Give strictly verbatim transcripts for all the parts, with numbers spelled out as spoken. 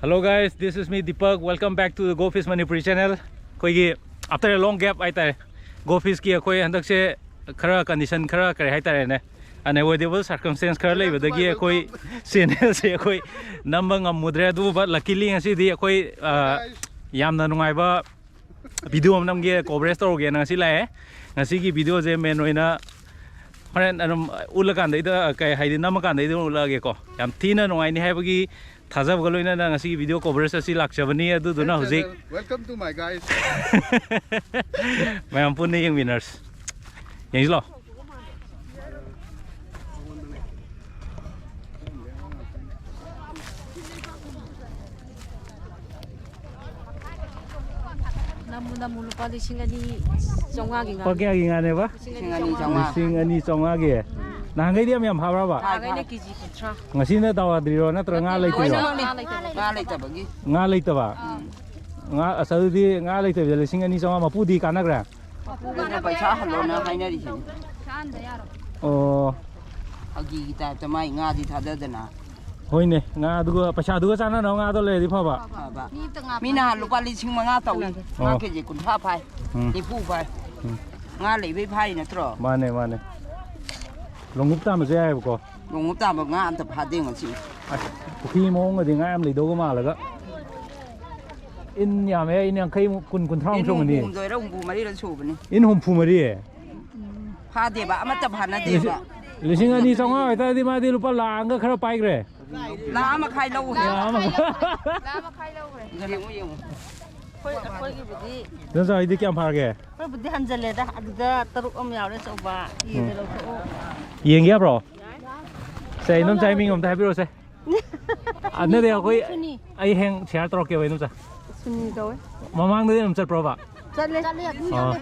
Hello guys, this is me Deepak. Welcome back to the Go Fish Manipuri channel. ꯑꯩꯈꯣꯏꯒꯤ after a long gap ꯍꯥꯏꯇꯥꯔꯦ, Go Fishꯀꯤ ꯑꯩꯈꯣꯏ ꯍꯟꯗꯛꯁꯦ ꯈꯔ condition ꯈꯔ ꯀꯔꯤ ꯍꯥꯏꯇꯥꯔꯦꯅꯦ, unavoidable circumstance ꯈꯔ ꯂꯩꯕꯗꯒꯤ ꯑꯩꯈꯣꯏ channelꯁꯦ ꯑꯩꯈꯣꯏ ꯅꯝꯕ ꯉꯝꯃꯨꯗ꯭ꯔꯦ꯫ ꯑꯗꯨꯕꯨ luckily ꯉꯁꯤꯗꯤ ꯑꯩꯈꯣꯏ ꯑ, ꯌꯥꯝꯅ ꯅꯨꯡꯉꯥꯏꯕ video ꯑꯃ ꯅꯝꯒꯦ, coverage ꯇꯧꯔꯒꯦꯅ ꯉꯁꯤ ꯂꯥꯛꯑꯦ꯫ ꯉꯁꯤꯒꯤ videoꯁꯦ main ꯑꯣꯏꯅ ꯍꯣꯔꯦꯟ ꯑꯗꯨꯝ ꯎꯠꯂꯀꯥꯟꯗꯩꯗ, ꯀꯩ ꯍꯥꯏꯗꯤ, ꯅꯝꯃꯀꯥꯟꯗꯩꯗ ꯎꯠꯂꯛꯑꯒꯦꯀꯣ꯫ ꯌꯥꯝ ꯊꯤꯅ ꯅꯨꯡꯉꯥꯏꯅꯤ ꯍꯥꯏꯕꯒꯤ ꯊꯥꯖꯕꯒ ꯂꯣꯏꯅꯅ ꯉꯁꯤꯒꯤ video coverage ꯑꯁꯤ ꯂꯥꯛꯆꯕꯅꯤ꯫ ꯑꯗꯨꯗꯨꯅ ꯍꯧꯖꯤꯛ Welcome to my guys. ꯃꯌꯥꯝ ꯄꯨꯟꯅ ꯌꯦꯡꯃꯤꯟꯅꯔꯁꯤ꯫ ꯌꯦꯡꯁꯤꯂꯣ꯫ ꯅꯝꯃꯨ, ꯅꯝꯃꯨ, ꯂꯨꯄꯥ ꯂꯤꯁꯤꯡ ꯑꯅꯤ ꯆꯥꯝꯃꯉꯥꯒꯤ ꯉꯥ꯫ ꯂꯨꯄꯥ ꯀꯌꯥꯒꯤ ꯉꯥꯅꯦꯕ? ꯂꯤꯁꯤꯡ ꯑꯅꯤ ꯆꯥꯝꯃꯉꯥ꯫ ꯂꯤꯁꯤꯡ ꯑꯅꯤ ꯆꯥꯝꯃꯉꯥꯒꯤ꯫ ꯅꯍꯥꯟꯈꯩꯗꯤ ꯌꯥꯝ ꯌꯥꯝ ꯐꯥꯕ꯭ꯔꯕ? ꯅꯍꯥꯟꯈꯩꯅ ꯀꯦ ꯖꯤ ꯀꯨꯟꯊ꯭ꯔꯥ꯫ ꯉꯁꯤꯅ ꯗꯥꯎ ꯌꯥꯗ꯭ꯔꯤꯔꯣ, ꯅꯠꯇ꯭ꯔꯒ ꯉꯥ ꯂꯩꯇ꯭ꯔꯤꯔꯣ? ꯉꯥ ꯂꯩꯇꯕ꯫ ꯉꯥ ꯂꯩꯇꯕꯒꯤ꯫ ꯉꯥ ꯂꯩꯇꯕ? ꯎꯝ꯫ ꯉꯥ, ꯑꯁ, ꯑꯗꯨꯗꯤ ꯉꯥ ꯂꯩꯇꯕꯤꯗ ꯂꯤꯁꯤꯡ ꯑꯅꯤ ꯆꯥꯝꯃꯉꯥ ꯃꯄꯨꯗꯤ ꯀꯥꯟꯅꯈ꯭ꯔꯦ? ꯃꯄꯨꯅ ꯄꯩꯁꯥ ꯍꯜꯂꯣꯅ ꯍꯥꯏꯅꯔꯤꯁꯤꯅꯤ꯫ ꯑꯣ꯫ ꯐꯥꯒꯤꯒꯤ ꯇꯥꯏꯞꯇ ꯃꯥꯏ ꯉꯥꯗꯤ ꯊꯥꯗꯗꯅ꯫ ꯍꯣꯏꯅꯦ, ꯉꯥꯗꯨꯒ, ꯄꯩꯁꯥꯗꯨꯒ ꯆꯥꯟꯅꯅꯕ ꯉꯥꯗꯣ ꯂꯩꯔꯗꯤ ꯐꯕ꯫ ꯐꯕ꯫ ꯃꯤ ꯅꯍꯥꯟ ꯂꯨꯄꯥ ꯂꯤꯁꯤꯡ ꯃꯉꯥ ꯇꯧꯏ꯫ ꯉꯥ ꯑꯣ꯫ ꯀꯦ ꯖꯤ ꯀꯨꯟꯊ꯭ꯔꯥ ꯐꯥꯏ꯫ ꯎꯝ꯫ ꯅꯤꯐꯨ ꯐꯥꯏ꯫ ꯎꯝ꯫ ꯉꯥ ꯂꯩꯕꯩ ꯐꯥꯏ ꯅꯠꯇ꯭ꯔꯣ? ꯃꯥꯅꯦ, ꯃꯥꯅꯦ꯫ ꯂꯣꯡꯎꯞ ꯇꯥꯟꯕꯁꯨ ꯌꯥꯏꯑꯕꯀꯣ꯫ ꯂꯣꯡꯎꯞ ꯇꯥꯟꯕ ꯉꯥ ꯑꯝꯇ ꯐꯥꯗꯦ ꯉꯁꯤ꯫ ꯑꯁ, ꯄꯨꯈ꯭ꯔꯤ ꯃꯑꯣꯡꯒꯗꯤ ꯉꯥ ꯌꯥꯝ ꯂꯩꯗꯧꯒ ꯃꯥꯜꯂꯒ꯫ ꯏꯟ ꯌꯥꯝꯃꯦ, ꯏꯟ ꯌꯥꯡꯈꯩꯃꯨꯛ, ꯀꯨꯟ, ꯀꯨꯟꯊ꯭ꯔꯥꯃꯨꯛ ꯏꯟ ꯆꯣꯡꯒꯅꯤ꯫ ꯍꯨꯝꯐꯨ ꯍꯨꯝꯗꯣꯏꯔ ꯍꯨꯝꯐꯨ ꯃꯔꯤꯔ ꯁꯨꯕꯅꯤ꯫ ꯏꯟ ꯍꯨꯝꯐꯨ ꯃꯔꯤ? ꯐꯥꯗꯦꯕ, ꯑꯃꯠꯇ ꯐꯥꯅꯗꯦꯕ꯫ ꯂꯤꯁꯤꯡ, ꯂꯤꯁꯤꯡ ꯑꯅꯤ ꯆꯥꯝꯃꯉꯥ ꯑꯣꯏꯇꯥꯔꯗꯤ ꯃꯥꯗꯤ ꯂꯨꯄꯥ ꯂꯥꯈ ꯑꯃꯒ ꯈꯔ ꯄꯥꯏꯈ꯭ꯔꯦ꯫ ꯂꯥꯈ ꯑꯃ ꯃꯈꯥꯏ ꯂꯧꯈ꯭ꯔꯦ꯫ ꯂꯥꯈ ꯑꯃ ꯃꯈꯥꯏ꯫ ꯂꯥꯈ ꯑꯃ ꯃꯈꯥꯏ ꯂꯧꯈ꯭ꯔꯦ꯫ ꯌꯦꯡꯉꯨ, ꯌꯦꯡꯉꯨ꯫ ꯑꯩꯈꯣꯏ, ꯑꯩꯈꯣꯏꯒꯤꯕꯨꯗꯤ ꯏꯗꯣꯝꯆꯥ ꯍꯣꯏꯗꯤ ꯀꯌꯥꯝ ꯐꯥꯔꯒꯦ? ꯑꯩꯈꯣꯏꯕꯨꯗꯤ ꯍꯟꯖꯜꯂꯦꯗ꯫ ꯑꯗꯨꯗ ꯇꯔꯨꯛ ꯑꯃ ꯌꯥꯎꯔꯦ, ꯑꯆꯧꯕ꯫ ꯎꯝ꯫ ꯌꯦꯡꯒꯦ ꯍꯥꯏꯕ꯭ꯔꯣ? ꯁꯦ, ꯏꯗꯣꯝꯆꯥ ꯃꯤꯡ ꯑꯝꯇ ꯍꯥꯏꯕꯤꯔꯛꯑꯣꯁꯦ꯫ ꯑ, ꯅꯠꯇꯦ, ꯑꯩꯈꯣꯏ, ꯁꯨꯅꯤ꯫ ꯑꯩ ꯍꯌꯦꯡ share ꯇꯧꯔꯛꯀꯦꯕ, ꯏꯗꯣꯝꯆꯥ꯫ ꯁꯨꯅꯤ ꯀꯧꯋꯦ꯫ ꯃꯃꯥꯡꯗꯗꯤ ꯑꯗꯨꯝ ꯆꯠꯄ꯭ꯔꯣꯕ? ꯆꯠꯂꯦ꯫ ꯑꯥ꯫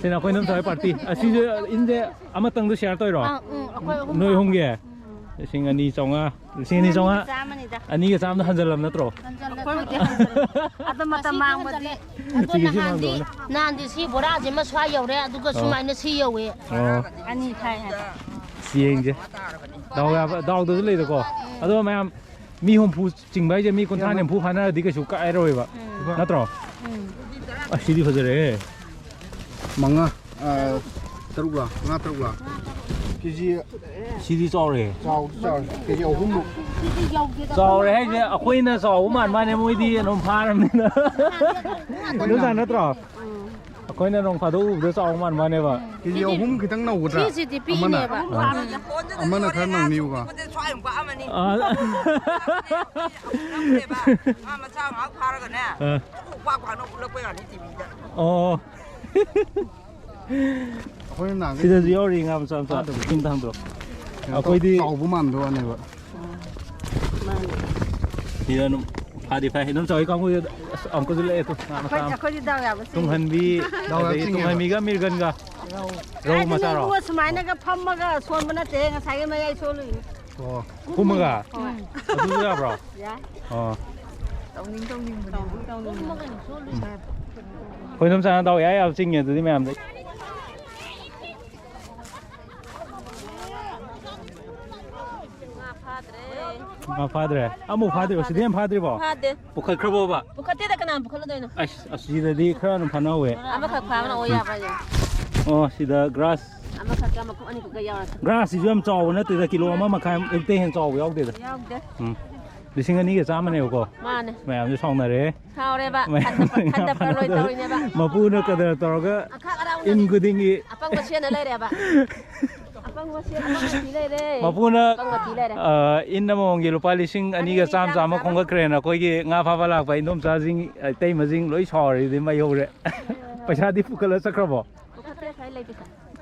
ꯁꯤꯅ ꯑꯩꯈꯣꯏ ꯏꯗꯣꯝꯆꯥ ꯍꯣꯏ party꯫ ꯑꯁꯤꯁꯦ ꯏꯟꯁꯦ ꯑꯃꯇꯪꯗ share ꯇꯧꯔꯤꯔꯣ? ꯑꯥ, ꯎꯝ, ꯑꯩꯈꯣꯏ ꯑꯍꯨꯝ꯫ ꯅꯣꯏ ꯑꯍꯨꯝꯒꯤ? ꯎꯝ꯫ ꯂꯤꯁꯤꯡ ꯑꯅꯤ ꯆꯥꯝꯃꯉꯥ꯫ ꯂꯤꯁꯤꯡ ꯑꯅꯤ ꯆꯥꯝꯃꯉꯥ꯫ ꯆꯥꯝꯃꯅꯤꯗ꯫ ꯑꯅꯤꯒ ꯆꯥꯝꯃꯗ ꯍꯟꯖꯜꯂꯝ ꯅꯠꯇ꯭ꯔꯣ? ꯑꯩꯈꯣꯏꯕꯨꯗꯤ ꯍꯟꯖꯜꯂꯦ꯫ ꯑꯗꯣ ꯃꯇꯝ ꯃꯥꯡꯕꯗꯤ꯫ ꯑꯗꯣ ꯁꯤꯒꯤꯁꯤ ꯅꯍꯥꯟꯗꯤ, ꯃꯥꯡꯗꯣꯛꯑꯣꯅꯦ꯫ ꯅꯍꯥꯟꯗꯤ ꯁꯤ ꯕꯣꯔꯥꯁꯤꯃ ꯁ꯭ꯋꯥꯏ ꯌꯧꯔꯦ, ꯑꯗꯨꯒ ꯑꯣ꯫ ꯁꯨꯃꯥꯏꯅ ꯁꯤ ꯌꯧꯋꯦ꯫ ꯑꯣ꯫ ꯑꯅꯤ ꯊꯥꯏ ꯍꯥꯏꯕ꯫ ꯌꯦꯡꯁꯦ꯫ ꯗꯥꯎ ꯌꯥꯕ, ꯗꯥꯎꯗꯁꯨ ꯂꯩꯗꯀꯣ꯫ ꯑꯗꯣ ꯃꯌꯥꯝ, ꯃꯤ ꯍꯨꯝꯐꯨ ꯆꯤꯡꯕ ꯍꯥꯏꯁꯦ ꯃꯤ ꯀꯨꯟꯊ꯭ꯔꯥ ꯅꯤꯐꯨ ꯐꯥꯅꯔꯗꯤ ꯀꯩꯁꯨ ꯀꯥꯏꯔꯣꯏꯕ, ꯅꯠꯇ꯭ꯔꯣ? ꯑꯁ, ꯁꯤꯗꯤ ꯐꯖꯔꯦꯍꯦ꯫ ꯃꯉꯥ, ꯑ, ꯇꯔꯨꯛꯂ? ꯉꯥ ꯇꯔꯨꯛꯂ? ꯀꯦ ꯖꯤ ꯁꯤꯗꯤ ꯆꯥꯎꯔꯦ꯫ ꯆꯥꯎꯗꯤ ꯆꯥꯎꯔꯦ꯫ ꯀꯦ ꯖꯤ ꯑꯍꯨꯝꯃꯨꯛ꯫ ꯆꯥꯎꯔꯦ ꯍꯥꯏꯁꯦ ꯑꯩꯈꯣꯏꯅ ꯆꯥꯎꯕ ꯃꯥꯟ ꯃꯥꯅꯦ, ꯃꯣꯏꯗꯤ ꯑꯗꯨꯝ ꯐꯥꯔꯕꯅꯤꯅ꯫ ꯑꯗꯨꯝ ꯆꯥꯡ ꯅꯠꯇ꯭ꯔꯣ? ꯑꯩꯈꯣꯏꯅ ꯅꯣꯡ ꯐꯥꯗꯣꯛ ꯎꯕꯗ ꯆꯥꯎꯕ ꯃꯥꯟ ꯃꯥꯅꯦꯕ꯫ ꯀꯦ ꯖꯤ ꯑꯍꯨꯝ ꯈꯤꯇꯪ ꯅꯧꯒꯗ꯭ꯔꯥ? ꯁꯤꯁꯤꯗꯤ ꯑꯃꯅ? ꯄꯤꯛꯏꯅꯦꯕ꯫ ꯑꯥ꯫ ꯑꯃꯅ ꯈꯔ ꯅꯧꯅꯤꯕꯀꯣ꯫ ꯑꯥ꯫ ꯃꯥ ꯃꯆꯥ ꯉꯥꯏꯍꯥꯛ ꯐꯥꯔꯒꯅꯦ꯫ ꯑꯥ꯫ ꯄꯥꯛ ꯄꯥꯛꯅ ꯎꯠꯂꯛꯄ ꯌꯥꯅꯤ ꯇꯤ ꯚꯤꯗ꯫ ꯑꯣ꯫ ꯑꯩꯈꯣꯏꯅ ꯅꯍꯥꯟꯒꯩ ꯁꯤꯗꯁꯨ ꯌꯥꯎꯔꯤ ꯉꯥ ꯃꯆꯥ ꯃꯆꯥ꯫ ꯐꯥꯗꯕ꯫ ꯏꯁꯤꯡ ꯊꯥꯡꯗ꯭ꯔꯣ? ꯑꯩꯈꯣꯏꯗꯤ ꯆꯥꯎꯕ ꯃꯥꯟꯕ ꯋꯥꯅꯦꯕ꯫ ꯃꯥꯅꯦ꯫ ꯁꯤꯗ ꯑꯗꯨꯝ ꯐꯥꯗꯤ ꯐꯥꯏ꯫ ꯑꯗꯨꯝ ꯆꯥꯎꯋꯤ ꯀꯥꯡꯕꯨꯁꯦ꯫ ꯑꯁ, ꯑꯃꯨꯛꯀꯁꯨ ꯂꯩꯑꯦ ꯇꯨ, ꯉꯥ ꯃꯆꯥ ꯑꯩꯈꯣꯏ, ꯑꯃ꯫ ꯑꯩꯈꯣꯏꯗꯤ ꯗꯥꯎ ꯌꯥꯕ ꯆꯤꯡꯉꯤ꯫ ꯇꯨꯡꯍꯟꯕꯤ, ꯗꯥꯎ ꯌꯥꯕ ꯑꯗꯒꯤ ꯆꯤꯡꯉꯦꯕ꯫ ꯇꯨꯡꯍꯟꯕꯤꯒ ꯃꯤꯔꯒꯟꯒ꯫ ꯔꯧ ꯀꯥꯏꯗꯩꯅꯣ ꯃꯆꯥꯔꯣ? ꯏꯕꯨꯡꯉꯣ, ꯁꯨꯃꯥꯏꯅꯒ ꯐꯝꯃꯒ ꯁꯣꯟꯕ ꯅꯠꯇꯦ, ꯉꯁꯥꯏꯒꯤ ꯃꯌꯥꯏ ꯁꯣꯜꯂꯨꯏꯅꯤ꯫ ꯑꯣ, ꯀꯨꯝꯃꯒ? ꯍꯣꯏ꯫ ꯑꯗꯨꯁꯨ ꯌꯥꯕ꯭ꯔꯣ? ꯌꯥꯏ꯫ ꯑꯣ꯫ ꯇꯧꯅꯤꯡ ꯇꯧꯅꯤꯡꯕꯅꯦ꯫ ꯇꯧꯅꯤꯡ ꯇꯧꯅꯤꯡꯕꯅꯦ꯫ ꯎꯝ꯫ ꯑꯩꯈꯣꯏ ꯑꯗꯨꯝ ꯆꯥꯅ ꯗꯥꯎ ꯌꯥ ꯌꯥꯕ ꯆꯤꯡꯉꯦ ꯑꯗꯨꯗꯤ ꯃꯌꯥꯝꯗꯩ꯫ ꯉꯥ ꯐꯥꯗ꯭ꯔꯦ꯫ ꯉꯥ ꯐꯥꯗ꯭ꯔꯦ? ꯑꯃꯨꯛ ꯐꯥꯗ꯭ꯔꯤꯕꯣ? ꯁꯤꯗꯤ ꯌꯥꯝ ꯐꯥꯗ꯭ꯔꯤꯕꯣ? ꯐꯥꯗꯦ꯫ ꯄꯨꯈꯠꯈ꯭ꯔꯕꯣꯕ? ꯄꯨꯈꯠꯇꯦꯗ, ꯀꯅꯥꯅ ꯄꯨꯈꯠꯂꯨꯗꯣꯏꯅꯣ? ꯑꯁ, ꯑꯁꯤꯗꯗꯤ ꯈꯔ ꯑꯗꯨꯝ ꯐꯥꯅꯍꯧꯋꯦ꯫ ꯑꯃꯈꯛ ꯐꯥꯕꯅ ꯑꯣꯏ ꯌꯥꯕ꯭ꯔꯥ ꯌꯦꯡꯉꯣ꯫ ꯑꯣ, ꯁꯤꯗ ꯒ꯭ꯔꯥꯁ꯫ ꯑꯃꯈꯛꯀ ꯃꯈꯣꯡ ꯑꯅꯤꯈꯛꯀ ꯌꯥꯎꯔꯁꯨ꯫ ꯒ꯭ꯔꯥꯁꯁꯤꯁꯨ ꯌꯥꯝ ꯆꯥꯎꯕ ꯅꯠꯇꯦꯗ, ꯀꯤꯂꯣ ꯑꯃ ꯃꯈꯥꯏꯃꯨꯛꯇꯩ ꯍꯦꯟꯅ ꯆꯥꯎꯕ ꯌꯥꯎꯗꯦꯗ꯫ ꯌꯥꯎꯗꯦ꯫ ꯎꯝ꯫ ꯂꯤꯁꯤꯡ ꯑꯅꯤꯒ ꯆꯥꯝꯃꯅꯦꯕꯀꯣ꯫ ꯃꯥꯅꯦ꯫ ꯃꯌꯥꯝꯁꯦ ꯁꯥꯎꯅꯔꯦ꯫ ꯁꯥꯎꯔꯦꯕ꯫ ꯃꯌꯥꯝ ꯈꯟꯗ-, ꯈꯟꯗ ꯐꯔꯣꯏ ꯇꯧꯔꯤꯅꯦꯕ꯫ ꯃꯄꯨꯅ ꯀꯗꯔ ꯇꯧꯔꯒ ꯑꯈꯥꯛ ꯑꯔꯥꯎꯅ ꯏꯟ ꯈꯨꯗꯤꯡꯒꯤ ꯑꯄꯪꯕ ꯁꯦꯟꯅ ꯂꯩꯔꯦꯕ꯫ ꯑꯄꯪꯕ ꯁꯦꯟ, ꯑꯄꯪꯕ ꯊꯤ ꯂꯩꯔꯦ꯫ ꯃꯄꯨꯅ, ꯑꯄꯪꯕ ꯊꯤ ꯂꯩꯔꯦ꯫ ꯑ, ꯏꯟ ꯑꯃꯃꯝꯒꯤ ꯂꯨꯄꯥ ꯂꯤꯁꯤꯡ ꯑꯅꯤꯒ ꯆꯥꯝꯃ ꯆꯥꯝꯃ ꯈꯣꯝꯒꯠꯈ꯭ꯔꯦꯅ ꯑꯩꯈꯣꯏꯒꯤ ꯉꯥ ꯐꯥꯕ ꯂꯥꯛꯄ ꯏꯟꯗꯣꯝꯆꯥꯁꯤꯡ, ꯏꯇꯩꯃꯁꯤꯡ ꯂꯣꯏ ꯁꯥꯎꯔꯤꯗꯤ ꯃꯩ ꯍꯧꯔꯦ꯫ ꯄꯩꯁꯥꯗꯤ ꯄꯨꯈꯠꯂ ꯆꯠꯈ꯭ꯔꯕꯣ? ꯄꯨꯈꯠꯇꯦ, ꯉꯁꯥꯏ ꯂꯩꯇꯦ꯫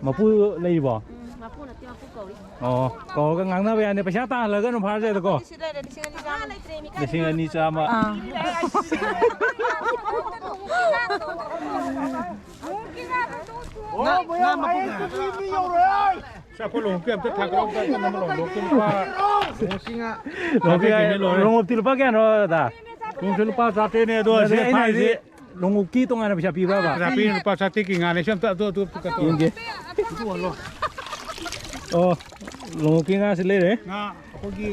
ꯃꯄꯨ ꯂꯩꯔꯤꯕꯣ? ꯎꯝ, ꯃꯄꯨ ꯅꯠꯇꯦ, ꯃꯄꯨ ꯀꯧꯔꯤ꯫ ꯑꯣ, ꯀꯧꯔꯒ ꯉꯥꯡꯅꯕ ꯌꯥꯅꯤ꯫ ꯄꯩꯁꯥ ꯇꯥꯍꯜꯂꯒ ꯑꯗꯨꯝ ꯐꯥꯔꯁꯦ ꯑꯗꯣ ꯀꯣ꯫ ꯁꯤ ꯂꯩꯔꯦ, ꯂꯤꯁꯤꯡ ꯑꯅꯤ ꯆꯥꯝꯃ꯫ ꯂꯤꯁꯤꯡ ꯑꯅꯤ ꯆꯥꯝꯃ꯫ ꯑꯥ꯫ ꯉꯥ, ꯉꯥ ꯃꯄꯨ ꯀꯌꯥ? ꯁꯤ ꯑꯩꯈꯣꯏ ꯂꯣꯡꯎꯞꯀꯤ ꯑꯝꯇ ꯊꯥꯡꯒꯠꯂꯛꯑꯣ, ꯑꯝꯇ ꯅꯝꯃ ꯂꯣꯡꯎꯞꯀꯤ ꯂꯨꯄꯥ ꯂꯣꯡꯎꯞꯀꯤ ꯂꯣꯡꯎꯞꯇꯤ ꯂꯨꯄꯥ ꯀꯌꯥꯅꯣ, ꯗꯗꯥ? ꯂꯣꯡꯎꯞꯁꯤ ꯂꯨꯄꯥ ꯆꯥꯇ꯭ꯔꯦꯠꯅꯦ, ꯑꯗꯣ ꯁꯤ ꯑꯩꯅ ꯍꯥꯏꯁꯤ ꯐꯥꯔꯤꯁꯤ ꯂꯣꯡꯎꯞꯀꯤ ꯇꯣꯉꯥꯟꯅ ꯄꯩꯁꯥ ꯄꯤꯕ꯭ꯔꯕ? ꯄꯩꯁꯥ ꯄꯤꯔꯦ, ꯂꯨꯄꯥ ꯆꯥꯇ꯭ꯔꯦꯠꯀꯤ ꯉꯥꯅꯦ꯫ ꯁꯤ ꯑꯝꯇ ꯑꯗꯨ, ꯑꯗꯨ ꯑꯝꯇ ꯀꯠꯇꯣꯛꯑꯣ꯫ ꯌꯦꯡꯒꯦ꯫ ꯑꯣ, ꯂꯣꯡꯎꯞꯀꯤ ꯉꯥꯁꯤ ꯂꯩꯔꯦ꯫ ꯉꯥ ꯑꯩꯈꯣꯏꯒꯤ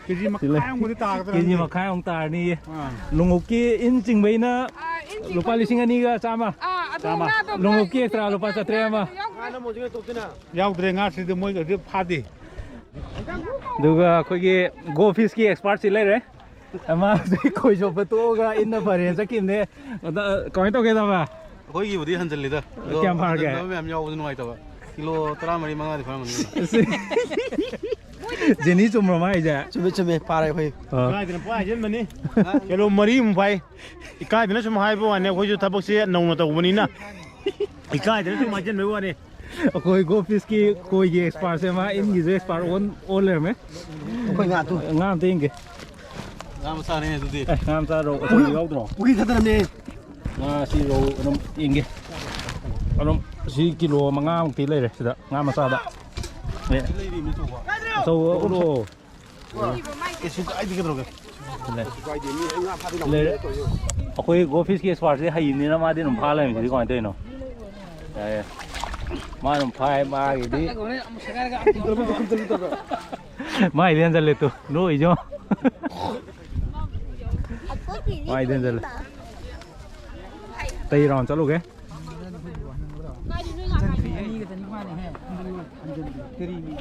ꯀꯦꯖꯤ ꯁꯤ ꯂꯩ꯫ ꯃꯈꯥꯏꯃꯨꯛꯇꯤ ꯇꯥꯒꯗ꯭ꯔꯥ ꯀꯦꯖꯤ ꯈꯪꯗꯦ꯫ ꯃꯈꯥꯏꯃꯨꯛ ꯇꯥꯔꯅꯤꯌꯦ꯫ ꯑꯥ꯫ ꯂꯣꯡꯎꯞꯀꯤ ꯏꯟ ꯆꯤꯡꯕꯩꯅ ꯑꯥ, ꯏꯟ ꯂꯨꯄꯥ ꯆꯤꯡꯕꯩ꯫ ꯂꯤꯁꯤꯡ ꯑꯅꯤꯒ ꯆꯥꯝꯃ꯫ ꯑꯥ, ꯑꯗꯣ ꯆꯥꯝꯃ꯫ ꯉꯥꯗꯣ ꯂꯣꯡꯎꯞꯀꯤ ꯉꯥ extra ꯂꯨꯄꯥ ꯆꯥꯇ꯭ꯔꯦꯠ ꯑꯃ꯫ ꯌꯥꯎꯗ꯭ꯔꯦ꯫ ꯌꯥꯎꯗ꯭ꯔꯦ, ꯉꯥꯁꯤꯗꯤ ꯃꯣꯏꯒꯗꯤ ꯐꯥꯗꯦ꯫ ꯑꯗꯨꯒ ꯑꯩꯈꯣꯏꯒꯤ ꯒꯣ ꯐꯤꯁꯀꯤ ꯑꯦꯛꯁꯄꯥꯔꯠꯁꯤ ꯂꯩꯔꯦ꯫ ꯃꯥ ꯈꯣꯏ ꯆꯣꯞꯄ ꯇꯣꯛꯑꯒ ꯏꯟꯅ ꯐꯔꯦꯅ ꯆꯠꯈꯤꯕꯅꯦ꯫ ꯑꯗ, ꯀꯃꯥꯏꯅ ꯇꯧꯒꯦ, ꯇꯥꯃꯣ? ꯑꯩꯈꯣꯏꯒꯤꯕꯨꯗꯤ ꯍꯟꯖꯤꯜꯂꯤꯗ꯫ ꯑꯗꯣ ꯀꯌꯥꯝ ꯐꯥꯔꯒꯦ? ꯍꯟꯖꯤꯟꯗꯕ ꯃꯌꯥꯝ ꯌꯥꯎꯕꯗꯤ ꯅꯨꯡꯉꯥꯏꯇꯕ꯫ ꯀꯤꯂꯣ ꯇꯔꯥꯃꯔꯤ ꯃꯉꯥꯗꯤ ꯐꯥꯔꯝꯒꯅꯤ꯫ ꯖꯦꯅꯤ ꯆꯨꯝꯕ꯭ꯔꯣ ꯃꯥ ꯍꯥꯏꯁꯦ? ꯆꯨꯝꯃꯦ, ꯆꯨꯝꯃꯦ, ꯐꯥꯔꯦ ꯑꯩꯈꯣꯏ꯫ ꯑꯥ꯫ ꯀꯥꯏꯗꯅ ꯄꯨꯡ ꯍꯥꯏꯖꯤꯟꯕꯅꯤ꯫ ꯀꯤꯂꯣ ꯃꯔꯤꯃꯨꯛ ꯐꯥꯏ꯫ ꯏꯀꯥꯏꯗꯅ ꯁꯨꯝ ꯍꯥꯏꯕ ꯋꯥꯅꯤ, ꯑꯩꯈꯣꯏꯁꯨ ꯊꯕꯛꯁꯦ ꯅꯧꯅ ꯇꯧꯕꯅꯤꯅ꯫ ꯏꯀꯥꯏꯗꯅ ꯁꯨꯝ ꯍꯥꯏꯖꯤꯟꯕꯒꯤ ꯋꯥꯅꯤ꯫ ꯑꯩꯈꯣꯏ ꯒꯣ ꯐꯤꯁꯀꯤ ꯈꯣꯏꯒꯤ ꯑꯦꯛꯁꯄꯥꯔꯠꯁꯦ ꯃꯥ ꯏꯟꯒꯤꯁꯨ ꯑꯦꯛꯁꯄꯥꯔꯠ ꯑꯣꯟ, ꯑꯣꯟ ꯂꯩꯔꯝꯃꯦ꯫ ꯑꯩꯈꯣꯏ ꯉꯥ ꯑꯗꯨ꯫ ꯉꯥ ꯑꯝꯇ ꯌꯦꯡꯒꯦ꯫ ꯉꯥ ꯃꯆꯥꯅꯦ ꯑꯗꯨꯗꯤ꯫ ꯑꯦ, ꯉꯥ ꯃꯆꯥꯔꯣ? ꯑꯆꯧꯕ ꯌꯥꯎꯗ꯭ꯔꯣ? ꯄꯨꯈ꯭ꯔꯤ ꯊꯥꯗꯔꯝꯅꯦ꯫ ꯉꯥ ꯁꯤ ꯔꯧ ꯑꯗꯨꯝ ꯌꯦꯡꯒꯦ꯫ ꯑꯗꯨꯝ ꯁꯤ ꯀꯤꯂꯣ ꯃꯉꯥꯃꯨꯛꯇꯤ ꯂꯩꯔꯦ ꯁꯤꯗ ꯉꯥ ꯃꯆꯥꯗ꯫ ꯑꯦ, ꯑꯆꯧꯕ ꯎꯠꯂꯣ꯫ ꯀꯩꯁꯨ ꯀꯥꯏꯗꯦ, ꯀꯩꯗꯧꯔꯒꯦ? ꯂꯩ꯫ ꯂꯩꯔꯦ꯫ ꯑꯩꯈꯣꯏ ꯒꯣ ꯐꯤꯁꯀꯤ ꯑꯦꯛꯁꯄꯥꯔꯠꯁꯦ ꯍꯩꯕꯅꯤꯅ ꯃꯥꯗꯤ ꯑꯗꯨꯝ ꯐꯥ ꯂꯩꯔꯝꯃꯤꯁꯤꯗꯤ ꯀꯃꯥꯏꯅ ꯇꯧꯔꯤꯅꯣ? ꯌꯥꯏ, ꯌꯥꯏ꯫ ꯃꯥ ꯑꯗꯨꯝ ꯐꯥꯏ, ꯃꯥꯒꯤꯗꯤ꯫ ꯃꯥꯏꯗꯤ ꯍꯟꯖꯜꯂꯦ ꯇꯨ, ꯅꯣꯛꯏꯁꯦ ꯌꯦꯡꯉꯣ꯫ ꯃꯥꯏꯗꯤ ꯍꯟꯖꯜꯂꯦ꯫ ꯑꯇꯩ ꯔꯥꯎꯟ ꯆꯠꯂꯨꯒꯦ꯫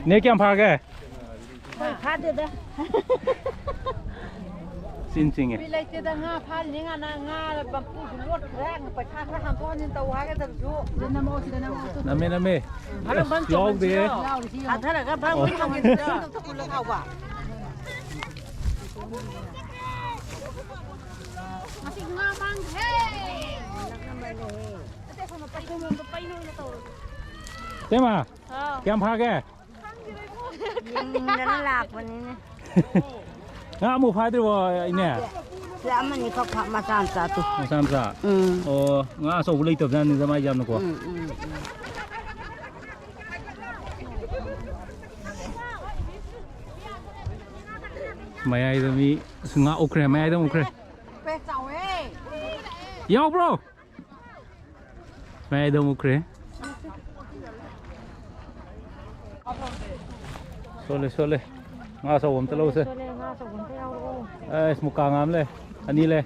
ꯅꯦ, ꯀꯌꯥꯝ ꯐꯥꯔꯒꯦ? ꯍꯣꯏ, ꯐꯥꯗꯦꯗ꯫ ꯆꯤꯟ ꯆꯤꯡꯉꯦ꯫ ꯅꯨꯄꯤ ꯂꯩꯇꯦꯗ, ꯉꯥ ꯐꯥꯔꯤꯅꯤ, ꯉꯥ, ꯉꯥ ꯃꯄꯨꯁꯨ ꯂꯣꯠꯈ꯭ꯔꯦ, ꯄꯩꯁꯥ ꯈꯔ ꯍꯟꯗꯣꯛ ꯍꯟꯖꯤꯟ ꯇꯧ ꯍꯥꯏꯒꯗꯕꯁꯨ꯫ ꯁꯤꯗ ꯅꯝꯃꯛꯑꯣ, ꯁꯤꯗ ꯅꯝꯃꯛꯑꯣ꯫ ꯅꯝꯃꯦ, ꯅꯝꯃꯦ꯫ ꯐꯥꯔꯝꯕꯝ ꯌꯥꯎꯗꯦ꯫ ꯆꯣꯡꯍꯟꯁꯤꯔꯣ? ꯌꯥꯎꯔꯤꯁꯤ ꯌꯦꯡꯉꯣ꯫ ꯊꯥꯊꯔꯒ ꯐꯥꯔꯝꯕꯝ ꯆꯣꯡꯍꯟꯁꯤꯔꯣ? ꯉꯁꯤ ꯉꯥ ꯃꯥꯡꯈ꯭ꯔꯦ꯫ ꯇꯦꯃꯥ, ꯍꯥꯎ꯫ ꯀꯌꯥꯝ ꯐꯥꯒꯦ? ꯌꯦꯡꯅꯤꯡꯗꯅ ꯂꯥꯛꯄꯅꯤꯅꯦ꯫ ꯉꯥ ꯑꯃꯨꯛ ꯐꯥꯗ꯭ꯔꯤꯕꯣ, ꯏꯅꯦ? ꯁꯤ ꯑꯃꯅꯤ ꯈꯛ ꯐꯥ-, ꯃꯆꯥ ꯃꯆꯥꯗꯣ꯫ ꯃꯆꯥ ꯃꯆꯥ? ꯎꯝ꯫ ꯑꯣ, ꯉꯥ ꯑꯆꯧꯕ ꯂꯩꯇꯕꯖꯥꯠꯅꯤꯗ ꯃꯥꯏ ꯌꯥꯝꯅꯀꯣ꯫ ꯎꯝ, ꯎꯝ, ꯎꯝ꯫ ꯃꯌꯥꯏꯗ ꯃꯤ, ꯑꯁ, ꯉꯥ ꯎꯞꯈ꯭ꯔꯦ, ꯃꯌꯥꯏꯗ ꯑꯃꯨꯛ ꯎꯞꯈ꯭ꯔꯦ꯫ ꯄꯦ ꯆꯥꯎꯋꯦ꯫ ꯌꯥꯎꯕ꯭ꯔꯣ? ꯃꯌꯥꯏꯗ ꯑꯃꯨꯛ ꯎꯞꯈ꯭ꯔꯦ꯫ ꯁꯣꯜꯂꯦ, ꯁꯣꯜꯂꯦ꯫ ꯉꯥ ꯑꯆꯧꯕ ꯑꯝꯇ ꯂꯧꯁꯦ꯫ ꯁꯣꯜꯂꯦ, ꯁꯣꯜꯂꯦ, ꯑꯆꯧꯕ ꯑꯝꯇ ꯌꯥꯎꯔꯛꯑꯣ꯫ ꯑꯩꯁ, ꯃꯨꯀꯥ ꯉꯥ ꯑꯃ ꯂꯩ, ꯑꯅꯤ ꯂꯩ꯫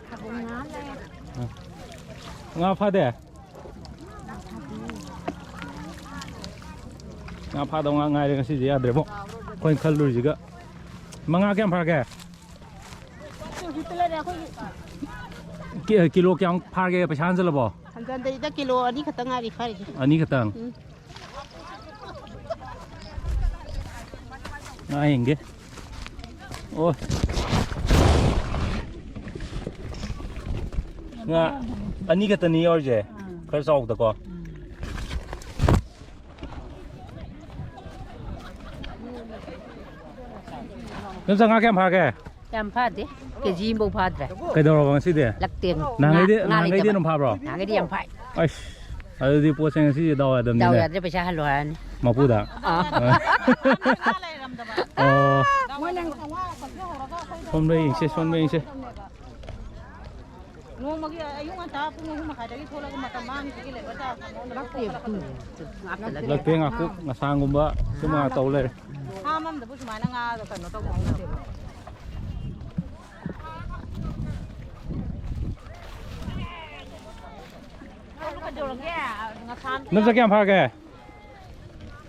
ꯐꯥꯕꯧ ꯉꯥ ꯑꯃ ꯂꯩ꯫ ꯉꯥ ꯐꯥꯗꯦ? ꯉꯥ ꯐꯥꯗꯧ ꯉꯥꯛ ꯉꯥꯏꯔꯦ ꯉꯁꯤꯁꯦ, ꯌꯥꯗ꯭ꯔꯦꯕꯣ꯫ ꯑꯩꯈꯣꯏꯅ ꯈꯜꯂꯨꯔꯤꯁꯤꯒ꯫ ꯃꯉꯥ ꯀꯌꯥꯝ ꯐꯥꯔꯒꯦ? ꯍꯧꯖꯤꯛꯇ ꯂꯩꯔꯦ ꯑꯩꯈꯣꯏꯒꯤ꯫ ꯀꯤ-, ꯀꯤꯂꯣ ꯀꯌꯥꯝ ꯐꯥꯔꯒꯦ? ꯄꯩꯁꯥ ꯍꯟꯖꯜꯂꯕꯣ? ꯍꯟꯖꯟꯗ꯭ꯔꯤꯗ, ꯀꯤꯂꯣ ꯑꯅꯤ ꯈꯛꯇ ꯉꯥꯏꯔꯤ ꯐꯥꯔꯤꯁꯦ꯫ ꯑꯅꯤ ꯈꯛꯇꯪ? ꯎꯝ꯫ ꯉꯥ ꯌꯦꯡꯒꯦ꯫ ꯑꯣ꯫ ꯉꯥ ꯑꯅꯤ ꯈꯛꯇꯅꯤ ꯌꯥꯎꯔꯤꯁꯦ꯫ ꯈꯔ ꯆꯥꯎꯕꯗꯀꯣ꯫ ꯅꯪ ꯉꯥ ꯀꯌꯥꯝ ꯐꯥꯒꯦ? ꯌꯥꯝ ꯐꯥꯗꯦ꯫ ꯀꯦꯖꯤ ꯑꯃꯐꯥꯎ ꯐꯥꯗ꯭ꯔꯦ꯫ ꯀꯩꯗꯧꯔꯕ ꯉꯁꯤꯗꯤ? ꯂꯛꯇꯦꯡ꯫ ꯅꯍꯥꯟꯈꯩꯗꯤ, ꯉꯥ, ꯉꯥ ꯅꯍꯥꯟꯈꯩꯗꯤ ꯂꯩꯇꯕ꯫ ꯑꯗꯨꯝ ꯐꯥꯕ꯭ꯔꯣ? ꯅꯍꯥꯟꯈꯩꯗꯤ ꯌꯥꯝ ꯐꯥꯏ꯫ ꯑꯩꯁ, ꯑꯗꯨꯗꯤ ꯄꯣꯠꯁꯦ ꯉꯁꯤꯗꯤ ꯗꯥꯎ ꯌꯥꯗꯕꯅꯤꯅꯦ꯫ ꯗꯥꯎ ꯌꯥꯗ꯭ꯔꯦ, ꯄꯩꯁꯥ ꯍꯜꯂꯣ ꯍꯥꯏꯔꯅꯤ꯫ ꯃꯄꯨꯗ? ꯑꯥ꯫ ꯑꯣ꯫ ꯁꯣꯝꯗ ꯌꯦꯡꯁꯦ, ꯁꯣꯝꯗ ꯌꯦꯡꯁꯦ꯫ ꯅꯣꯡꯃꯒꯤ ꯑꯌꯨꯛ ꯉꯟꯇꯥ ꯄꯨꯡ ꯑꯍꯨꯝ ꯃꯈꯥꯏꯗꯒꯤ ꯊꯣꯛꯂꯒ ꯃꯇꯝ ꯃꯥꯡꯉꯤꯁꯤꯒꯤ ꯂꯩꯕ ꯆꯥꯔꯖ ꯅꯉꯣꯟꯗ ꯂꯧꯊꯣꯛ ꯈꯣꯠꯂꯒ ꯂꯛꯇꯦ, ꯉꯥꯀꯨꯞ, ꯉꯁꯥꯡꯒꯨꯝꯕ ꯁꯨꯝ ꯉꯥ ꯇꯧ ꯂꯩꯔꯦ꯫ ꯐꯥꯝ ꯑꯝꯗꯕꯨ ꯁꯨꯃꯥꯏꯅ ꯉꯥꯒ ꯀꯩꯅꯣ ꯇꯧꯕ ꯍꯧꯅꯗꯦꯕ꯫ ꯀꯩꯗꯧꯔꯒꯦ? ꯉꯁꯥꯝ ꯅꯪ ꯆꯠ ꯀꯌꯥꯝ ꯐꯥꯔꯒꯦ?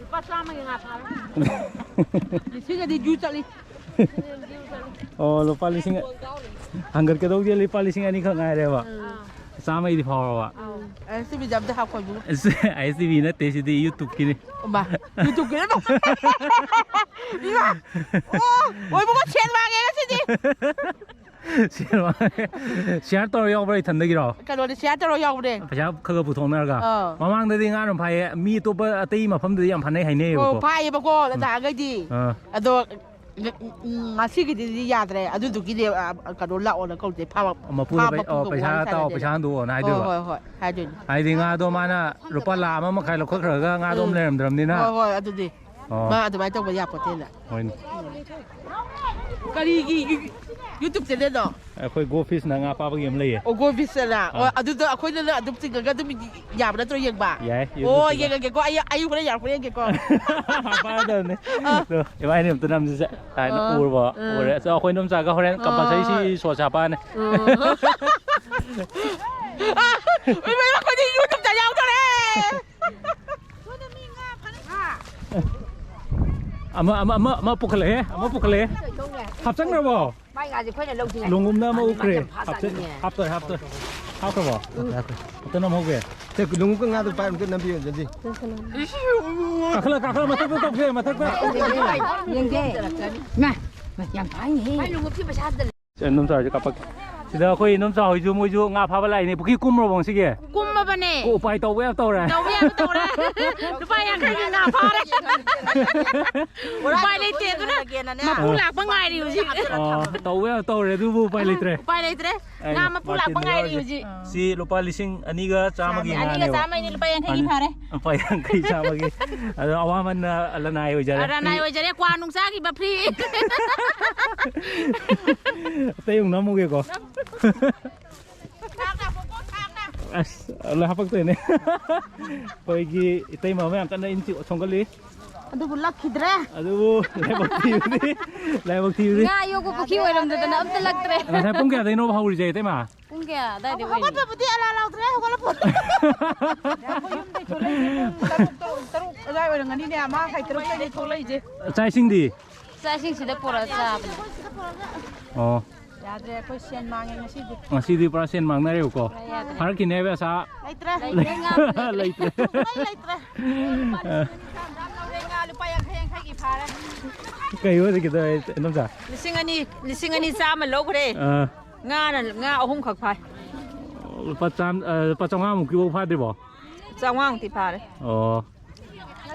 ꯂꯨꯄꯥ ꯆꯥꯝꯃꯒꯤ ꯉꯥ ꯐꯥꯔꯦ꯫ ꯂꯤꯁꯤꯡꯒꯗꯤ ꯖꯨ ꯆꯠꯂꯤ꯫ ꯑꯣ, ꯂꯨꯄꯥ ꯂꯤꯁꯤꯡ, ꯍꯪꯒꯠꯀꯗꯧꯗꯤ ꯂꯨꯄꯥ ꯂꯤꯁꯤꯡ ꯑꯅꯤꯈꯛ ꯉꯥꯏꯔꯦꯕ꯫ ꯑꯥ꯫ ꯆꯥꯝꯃꯒꯤꯗꯤ ꯐꯥꯎꯔꯕ? ꯑꯥ꯫ ꯑꯦꯁ ꯇꯤ ꯚꯤꯗ ꯑꯝꯇ ꯍꯥꯞꯈꯣ ꯏꯕꯨꯡꯉꯣ꯫ ꯑꯦꯁ, ꯑꯦꯁ ꯇꯤ ꯚꯤ ꯅꯠꯇꯦ, ꯁꯤꯗꯤ YouTube-ꯀꯤꯅꯤ꯫ ꯏꯃꯥ, YouTube-ꯀꯤꯅꯦ ꯑꯗꯣ꯫ ꯏꯃꯥ! ꯑꯣ, ꯑꯣ, ꯏꯕꯨꯡꯉꯣ, ꯁꯦꯟ ꯃꯥꯡꯉꯦ ꯉꯁꯤꯗꯤ꯫ ꯁꯦꯟ ꯃꯥꯡꯉꯦ꯫ Share ꯇꯧꯔ ꯌꯥꯎꯕ꯭ꯔꯥ ꯏꯊꯟꯗꯒꯤꯔꯣ? ꯀꯩꯅꯣꯅꯦ, share ꯇꯧꯔ ꯌꯥꯎꯕꯅꯦ꯫ ꯄꯩꯁꯥ ꯈꯔ ꯈꯔ ꯄꯨꯊꯣꯛꯅꯔꯒ? ꯑꯥ꯫ ꯃꯃꯥꯡꯗꯗꯤ ꯉꯥ ꯑꯗꯨꯝ ꯐꯥꯏꯌꯦ꯫ ꯃꯤ ꯑꯇꯣꯞꯄ ꯑꯇꯩ ꯃꯐꯝꯗꯗꯤ ꯌꯥꯝ ꯐꯥꯅꯩ ꯍꯥꯏꯅꯩꯌꯦꯕꯀꯣ꯫ ꯑꯣ, ꯐꯥꯏꯌꯦꯕꯀꯣ, ꯎꯝ꯫ ꯅꯍꯥꯟꯈꯩꯗꯤ꯫ ꯑꯥ꯫ ꯑꯗꯣ, ꯎꯝ, ꯉꯁꯤꯒꯤꯗꯤꯗꯤ ꯌꯥꯗ꯭ꯔꯦ꯫ ꯑꯗꯨꯗꯨꯒꯤꯗꯤ, ꯑ, ꯀꯩꯅꯣ ꯂꯥꯛꯑꯣꯅ ꯀꯧꯗꯦ꯫ ꯐꯥꯕ, ꯃꯄꯨꯗ ꯐꯥꯕ ꯄꯩ-, ꯑꯣ, ꯃꯄꯨꯒ ꯄꯩꯁꯥ ꯋꯥꯔꯤ ꯇꯥꯎ, ꯁꯥꯟꯅꯗꯣꯏꯅꯦ꯫ ꯄꯩꯁꯥ ꯍꯟꯗꯣꯛꯑꯣꯅ ꯍꯣꯏ, ꯍꯥꯏꯗꯣꯏꯕ? ꯍꯣꯏ, ꯍꯣꯏ, ꯍꯥꯏꯗꯣꯏꯅꯦ꯫ ꯍꯥꯏꯗꯤ ꯉꯥꯗꯣ ꯃꯥꯅ ꯂꯨꯄꯥ ꯂꯥꯈ ꯑꯃ ꯃꯈꯥꯏ ꯂꯧꯈꯠꯈ꯭ꯔꯒ ꯉꯥꯗꯣ ꯑꯃ ꯎꯝ꯫ ꯂꯩꯔꯝꯗ꯭ꯔꯕꯅꯤꯅ꯫ ꯍꯣꯏ, ꯍꯣꯏ, ꯑꯗꯨꯗꯤ꯫ ꯑꯣ꯫ ꯃꯥ ꯑꯗꯨꯃꯥꯏꯅ ꯇꯧꯕ ꯌꯥꯄꯣꯠꯇꯦꯅ꯫ ꯍꯣꯏꯅꯦ꯫ ꯀꯔꯤꯒꯤ ꯌꯨ-, YouTube channelꯅꯣ? ꯑꯩꯈꯣꯏ ꯒꯣ ꯐꯤꯁꯅ ꯉꯥ ꯐꯥꯕꯒꯤ ꯑꯃ ꯂꯩꯌꯦ꯫ ꯑꯣ, ꯒꯣ ꯐꯤꯁꯅ꯫ ꯑꯣ, ꯑꯥ꯫ ꯑꯗꯨꯗꯣ ꯑꯩꯈꯣꯏꯅ ꯑꯗꯨꯝ ꯆꯤꯡꯉꯒ ꯑꯗꯨꯝ ꯌꯥꯕ ꯅꯠꯇ꯭ꯔꯣ ꯌꯦꯡꯕ? ꯌꯥꯏ, ꯑꯣ, YouTubeꯇ꯫ ꯌꯦꯡꯉꯒꯦꯀꯣ꯫ ꯑꯩ, ꯑꯩ ꯍꯣꯔꯦꯟ ꯌꯥꯔꯛꯄ꯭ꯔꯥ ꯌꯦꯡꯒꯦꯀꯣ꯫ ꯐꯥꯗꯕꯅꯦ꯫ ꯑꯥ꯫ ꯑꯗꯣ ꯏꯕꯥꯅꯤ ꯑꯝꯇ ꯅꯝꯁꯤꯁꯦ꯫ ꯍꯥꯏꯅ ꯑꯥ꯫ ꯎꯔꯕꯣ? ꯑꯥ꯫ ꯎꯔꯦ꯫ ꯑꯁ, ꯑꯩꯈꯣꯏ ꯏꯗꯣꯝꯆꯥꯒ ꯍꯣꯔꯦꯟ ꯑꯥ꯫ Compulsory ꯁꯤ shorts ꯍꯥꯞꯄꯛꯑꯅꯤ꯫ ꯑꯥ꯫ ꯏꯃꯥ, ꯑꯩꯈꯣꯏꯗꯤ YouTubeꯇ ꯌꯥꯎꯗꯣꯔꯦ꯫ ꯑꯃ, ꯑꯃ, ꯑꯃ, ꯑꯃ ꯄꯨꯈꯠꯂꯛꯑꯦ, ꯑꯃ ꯄꯨꯈꯠꯂꯛꯑꯦ꯫ ꯍꯥꯞꯆꯟꯈ꯭ꯔꯕꯣ? ꯃꯥꯏ ꯉꯥꯁꯦ ꯑꯩꯈꯣꯏꯅ ꯂꯧꯁꯤꯅꯦ꯫ ꯂꯣꯡꯒꯨꯝꯅ ꯑꯃ ꯃꯥꯗꯤ ꯎꯞꯈ꯭ꯔꯦ꯫ ꯃꯥꯏ ꯌꯥꯝ ꯐꯥ ꯍꯥꯞꯆ-, ꯆꯥꯅꯤꯡꯉꯦ꯫ ꯍꯥꯞꯇꯣꯔꯦ, ꯍꯥꯞꯇꯣꯔꯦ꯫ ꯍꯥꯞꯈ꯭ꯔꯕꯣ? ꯎꯝ꯫ ꯑꯝꯇ ꯅꯝꯍꯧꯒꯦ꯫ ꯁꯦ, ꯂꯣꯡꯎꯞꯀ ꯉꯥꯗꯣ ꯄꯥꯏ ꯑꯝꯇ ꯅꯝꯕꯤꯌꯨ ꯑꯗꯨꯗꯤ꯫ ꯀꯥꯈꯠꯂ, ꯀꯥꯈꯠꯂ, ꯃꯊꯛꯇ ꯇꯧꯁꯦ, ꯃꯊꯛꯇ꯫ ꯌꯦꯡꯒꯦ꯫ ꯃꯥ, ꯃꯥ, ꯌꯥꯝ ꯐꯥꯏꯅꯦꯍꯦ꯫ ꯃꯥꯏ ꯂꯣꯡꯎꯞꯁꯤ ꯄꯩꯁꯥ ꯑꯝꯇ ꯁꯦ, ꯏꯗꯣꯝꯆꯥ ꯍꯣꯏꯁꯨ ꯀꯥꯞꯄꯛꯀꯦ꯫ ꯁꯤꯗ ꯑꯩꯈꯣꯏ ꯏꯗꯣꯝꯆꯥ ꯍꯣꯏꯁꯨ, ꯃꯣꯏꯁꯨ ꯉꯥ ꯐꯥꯕ ꯂꯥꯛꯏꯅꯦ꯫ ꯄꯨꯈ꯭ꯔꯤ ꯀꯨꯝꯃꯨꯔꯕꯣ ꯉꯁꯤꯒꯤ? ꯀꯨꯝꯃꯕꯅꯦ꯫ ꯀꯣ, ꯎꯄꯥꯏ ꯇꯧꯕ ꯌꯥꯕ ꯇꯧꯔꯦ꯫ ꯇꯧꯕ ꯌꯥꯕ ꯇꯧꯔꯦ꯫ ꯂꯨꯄꯥ ꯌꯥꯡꯈꯩꯒꯤ ꯉꯥ ꯐꯥꯔꯦ꯫ ꯎꯄꯥꯏ ꯂꯩꯇꯦ, ꯑꯗꯨꯅ ꯃꯄꯨ ꯂꯥꯛꯄ ꯉꯥꯏꯔꯤ ꯍꯧꯖꯤꯛ꯫ ꯑꯣ, ꯇꯧꯕ ꯌꯥꯕ ꯇꯧꯔꯦ, ꯑꯗꯨꯕꯨ ꯎꯄꯥꯏ ꯂꯩꯇ꯭ꯔꯦ꯫ ꯎꯄꯥꯏ ꯂꯩꯇ꯭ꯔꯦ꯫ ꯑꯩ ꯉꯥ ꯃꯄꯨ ꯃꯥꯔꯇꯤꯟ ꯂꯥꯛꯄ ꯉꯥꯏꯔꯤ ꯂꯧꯔꯒꯦ꯫ ꯍꯧꯖꯤꯛ꯫ ꯁꯤ ꯂꯨꯄꯥ ꯂꯤꯁꯤꯡ ꯑꯅꯤꯒ ꯆꯥꯝꯃꯒꯤ ꯑꯅꯤꯒ ꯉꯥꯅꯦꯕ꯫ ꯆꯥꯝꯃꯩꯅꯤ, ꯂꯨꯄꯥ ꯌꯥꯡꯈꯩꯒꯤ ꯑꯅꯤ-, ꯐꯥꯔꯦ꯫ ꯂꯨꯄꯥ ꯌꯥꯡꯈꯩ ꯆꯥꯝꯃꯒꯤ꯫ ꯑꯗꯣ ꯑꯋꯥꯃꯟꯅ ꯂꯅꯥꯏ ꯑꯣꯏꯖꯔꯦ꯫ ꯂꯅꯥꯏ ꯐ꯭ꯔꯤ꯫ ꯑꯣꯏꯖꯔꯦ, ꯀ꯭ꯋꯥ ꯅꯨꯡ ꯆꯥꯈꯤꯕ ꯐ꯭ꯔꯤ꯫ ꯑꯇꯩ ꯑꯃꯨꯛ ꯅꯝꯃꯨꯒꯦꯀꯣ꯫ ꯑꯁ, ꯂꯣꯏ ꯍꯥꯄꯛꯇꯣꯏꯅꯦ꯫ ꯑꯩꯈꯣꯏꯒꯤ ꯏꯇꯩꯃ ꯑꯃ ꯌꯥꯝ ꯀꯟꯅ ꯏꯟ ꯆꯤꯡ-, ꯁꯣꯝꯒꯠꯂꯤ꯫ ꯑꯗꯨꯕꯨ ꯂꯛꯈꯤꯗ꯭ꯔꯦ꯫ ꯑꯗꯨꯕꯨ ꯂꯥꯏꯕꯛ ꯊꯤꯕꯗꯤ, ꯂꯥꯏꯕꯛ ꯊꯤꯕꯗꯤ꯫ ꯉꯥ ꯌꯣꯛꯄ ꯄꯨꯈ꯭ꯔꯤ ꯑꯣꯏꯔꯝꯗꯗꯅ ꯑꯝꯇ ꯂꯛꯇ꯭ꯔꯦ꯫ ꯉꯁꯥꯏ ꯄꯨꯡ ꯀꯌꯥꯗꯩꯅꯣꯕ ꯍꯧꯔꯤꯁꯦ, ꯏꯇꯩꯃ? ꯄꯨꯡ ꯀꯌꯥ ꯑꯗꯥꯏꯗ ꯑꯣꯏꯅꯤ? ꯍꯧꯒꯠꯄꯕꯨꯗꯤ ꯑꯂꯥ ꯂꯥꯎꯗ꯭ꯔꯦ, ꯍꯧꯒꯠꯂꯕꯣ꯫ ꯑꯩꯈꯣꯏ ꯌꯨꯝꯗꯩ ꯊꯣꯛꯂꯛꯏꯁꯦ ꯄꯨꯡ ꯇꯔꯨꯛ, ꯇꯔꯨꯛ, ꯇꯔꯨꯛ ꯑꯗꯥꯏ ꯑꯣꯏꯔꯝꯒꯅꯤꯅꯦ, ꯑꯃ ꯃꯈꯥꯏ ꯇꯔꯨꯛꯇꯩꯅꯦ ꯊꯣꯛꯂꯛꯏꯁꯦ꯫ ꯆꯥꯛ ꯏꯁꯤꯡꯗꯤ? ꯆꯥꯛ ꯏꯁꯤꯡ ꯁꯤꯗ ꯄꯨꯔꯛꯑ ꯆꯥꯕꯅꯦ꯫ ꯑꯣ꯫ ꯌꯥꯗ꯭ꯔꯦ, ꯑꯩꯈꯣꯏ ꯁꯦꯟ ꯃꯥꯡꯉꯦ ꯉꯁꯤꯗꯤ꯫ ꯉꯁꯤꯗꯤ ꯄꯨꯔꯥ ꯁꯦꯟ ꯃꯥꯡꯅꯔꯦꯕꯀꯣ꯫ ꯌꯥꯗ꯭ꯔꯦ꯫ ꯐꯥꯔꯛꯈꯤꯅꯦ ꯍꯥꯏꯕ ꯑꯁꯥ? ꯂꯩꯇ꯭ꯔꯦ꯫ ꯂꯩꯇ꯭ꯔꯦ, ꯉꯥ ꯂꯩꯇ꯭ꯔꯦ꯫ ꯂꯩꯇ꯭ꯔꯦ꯫ ꯁꯨꯡꯂꯩ ꯂꯩꯇ꯭ꯔꯦ꯫ ꯂꯨꯄꯥ ꯂꯤꯁꯤꯡ ꯑꯅꯤ ꯆꯥꯝ ꯆꯥꯝ ꯂꯧꯔꯦ, ꯉꯥ ꯂꯨꯄꯥ ꯌꯥꯡꯈꯩ ꯌꯥꯡꯈꯩꯒꯤ ꯐꯥꯔꯦ꯫ ꯀꯩ ꯑꯣꯏꯔꯒꯦ, ꯏꯗꯣꯝꯆꯥ? ꯂꯤꯁꯤꯡ ꯑꯅꯤ, ꯂꯤꯁꯤꯡ ꯑꯅꯤ ꯆꯥꯝꯃ ꯂꯧꯈ꯭ꯔꯦ꯫ ꯑꯥ꯫ ꯉꯥꯅ ꯉꯥ ꯑꯍꯨꯝꯈꯛ ꯐꯥꯏ꯫ ꯂꯨꯄꯥ ꯆꯥꯝ-, ꯑ, ꯂꯨꯄꯥ ꯆꯥꯝꯃꯉꯥꯃꯨꯛꯀꯤꯐꯥꯎ ꯐꯥꯗ꯭ꯔꯤꯕꯣ? ꯆꯥꯝꯃꯉꯥꯃꯨꯛꯇꯤ ꯐꯥꯔꯦ꯫ ꯑꯣ꯫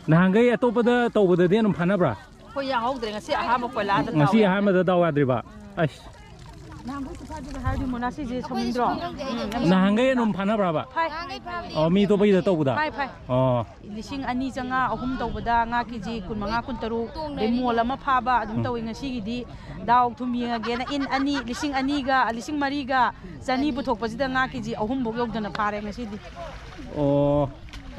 ꯅꯍꯥꯟꯈꯩ ꯑꯇꯣꯞꯄꯗ ꯇꯧꯕꯗꯗꯤ ꯑꯗꯨꯝ ꯐꯥꯅꯕ꯭ꯔꯥ? ꯑꯩꯈꯣꯏ ꯌꯥꯍꯧꯗ꯭ꯔꯦ, ꯉꯁꯤ ꯑꯍꯥꯟꯕ ꯀꯣꯏꯂꯥꯗ ꯉꯁꯤ ꯇꯧꯋꯦ꯫ ꯑꯍꯥꯟꯕꯗ ꯗꯥꯎ ꯌꯥꯗ꯭ꯔꯤꯕ? ꯑꯩꯁ꯫ ꯅꯍꯥꯟꯈꯩꯁꯨ ꯐꯥꯗꯦ ꯍꯥꯏꯔꯗꯤ ꯃꯣꯅꯥꯁꯤꯁꯦ ꯁꯥꯎꯅꯤꯡꯗ꯭ꯔꯣ? ꯎꯝ, ꯌꯥꯝ ꯅꯍꯥꯟꯈꯩ ꯑꯗꯨꯝ ꯐꯥꯅꯕ꯭ꯔꯕ? ꯐꯥꯏ꯫ ꯅꯍꯥꯟꯈꯩ ꯐꯥꯕꯗꯤ ꯑꯣ, ꯃꯤ ꯑꯇꯣꯞꯄꯒꯤꯗ ꯇꯧꯕꯗ? ꯐꯥꯏ, ꯐꯥꯏ꯫ ꯑꯣ꯫ ꯂꯤꯁꯤꯡ ꯑꯅꯤ ꯆꯥꯝꯃꯉꯥ ꯑꯍꯨꯝ ꯇꯧꯕꯗ ꯉꯥ ꯀꯦꯖꯤ ꯀꯨꯟꯃꯉꯥ, ꯀꯨꯟꯇꯔꯨꯛ, ꯑꯗꯩ ꯃꯣꯜ ꯑꯃ ꯐꯥꯕ ꯑꯗꯨꯝ ꯎꯝ꯫ ꯇꯧꯋꯤ꯫ ꯉꯁꯤꯒꯤꯗꯤ ꯗꯥꯎ ꯊꯨꯝ ꯌꯦꯡꯉꯒꯦꯅ ꯏꯟ ꯑꯅꯤ, ꯂꯤꯁꯤꯡ ꯑꯅꯤꯒ, ꯂꯤꯁꯤꯡ ꯃꯔꯤꯒ ꯆꯅꯤ ꯄꯨꯊꯣꯛꯄꯁꯤꯗ ꯉꯥ ꯀꯦꯖꯤ ꯑꯍꯨꯝꯐꯧ ꯌꯧꯗꯅ ꯐꯥꯔꯦ ꯉꯁꯤꯗꯤ꯫ ꯑꯣ,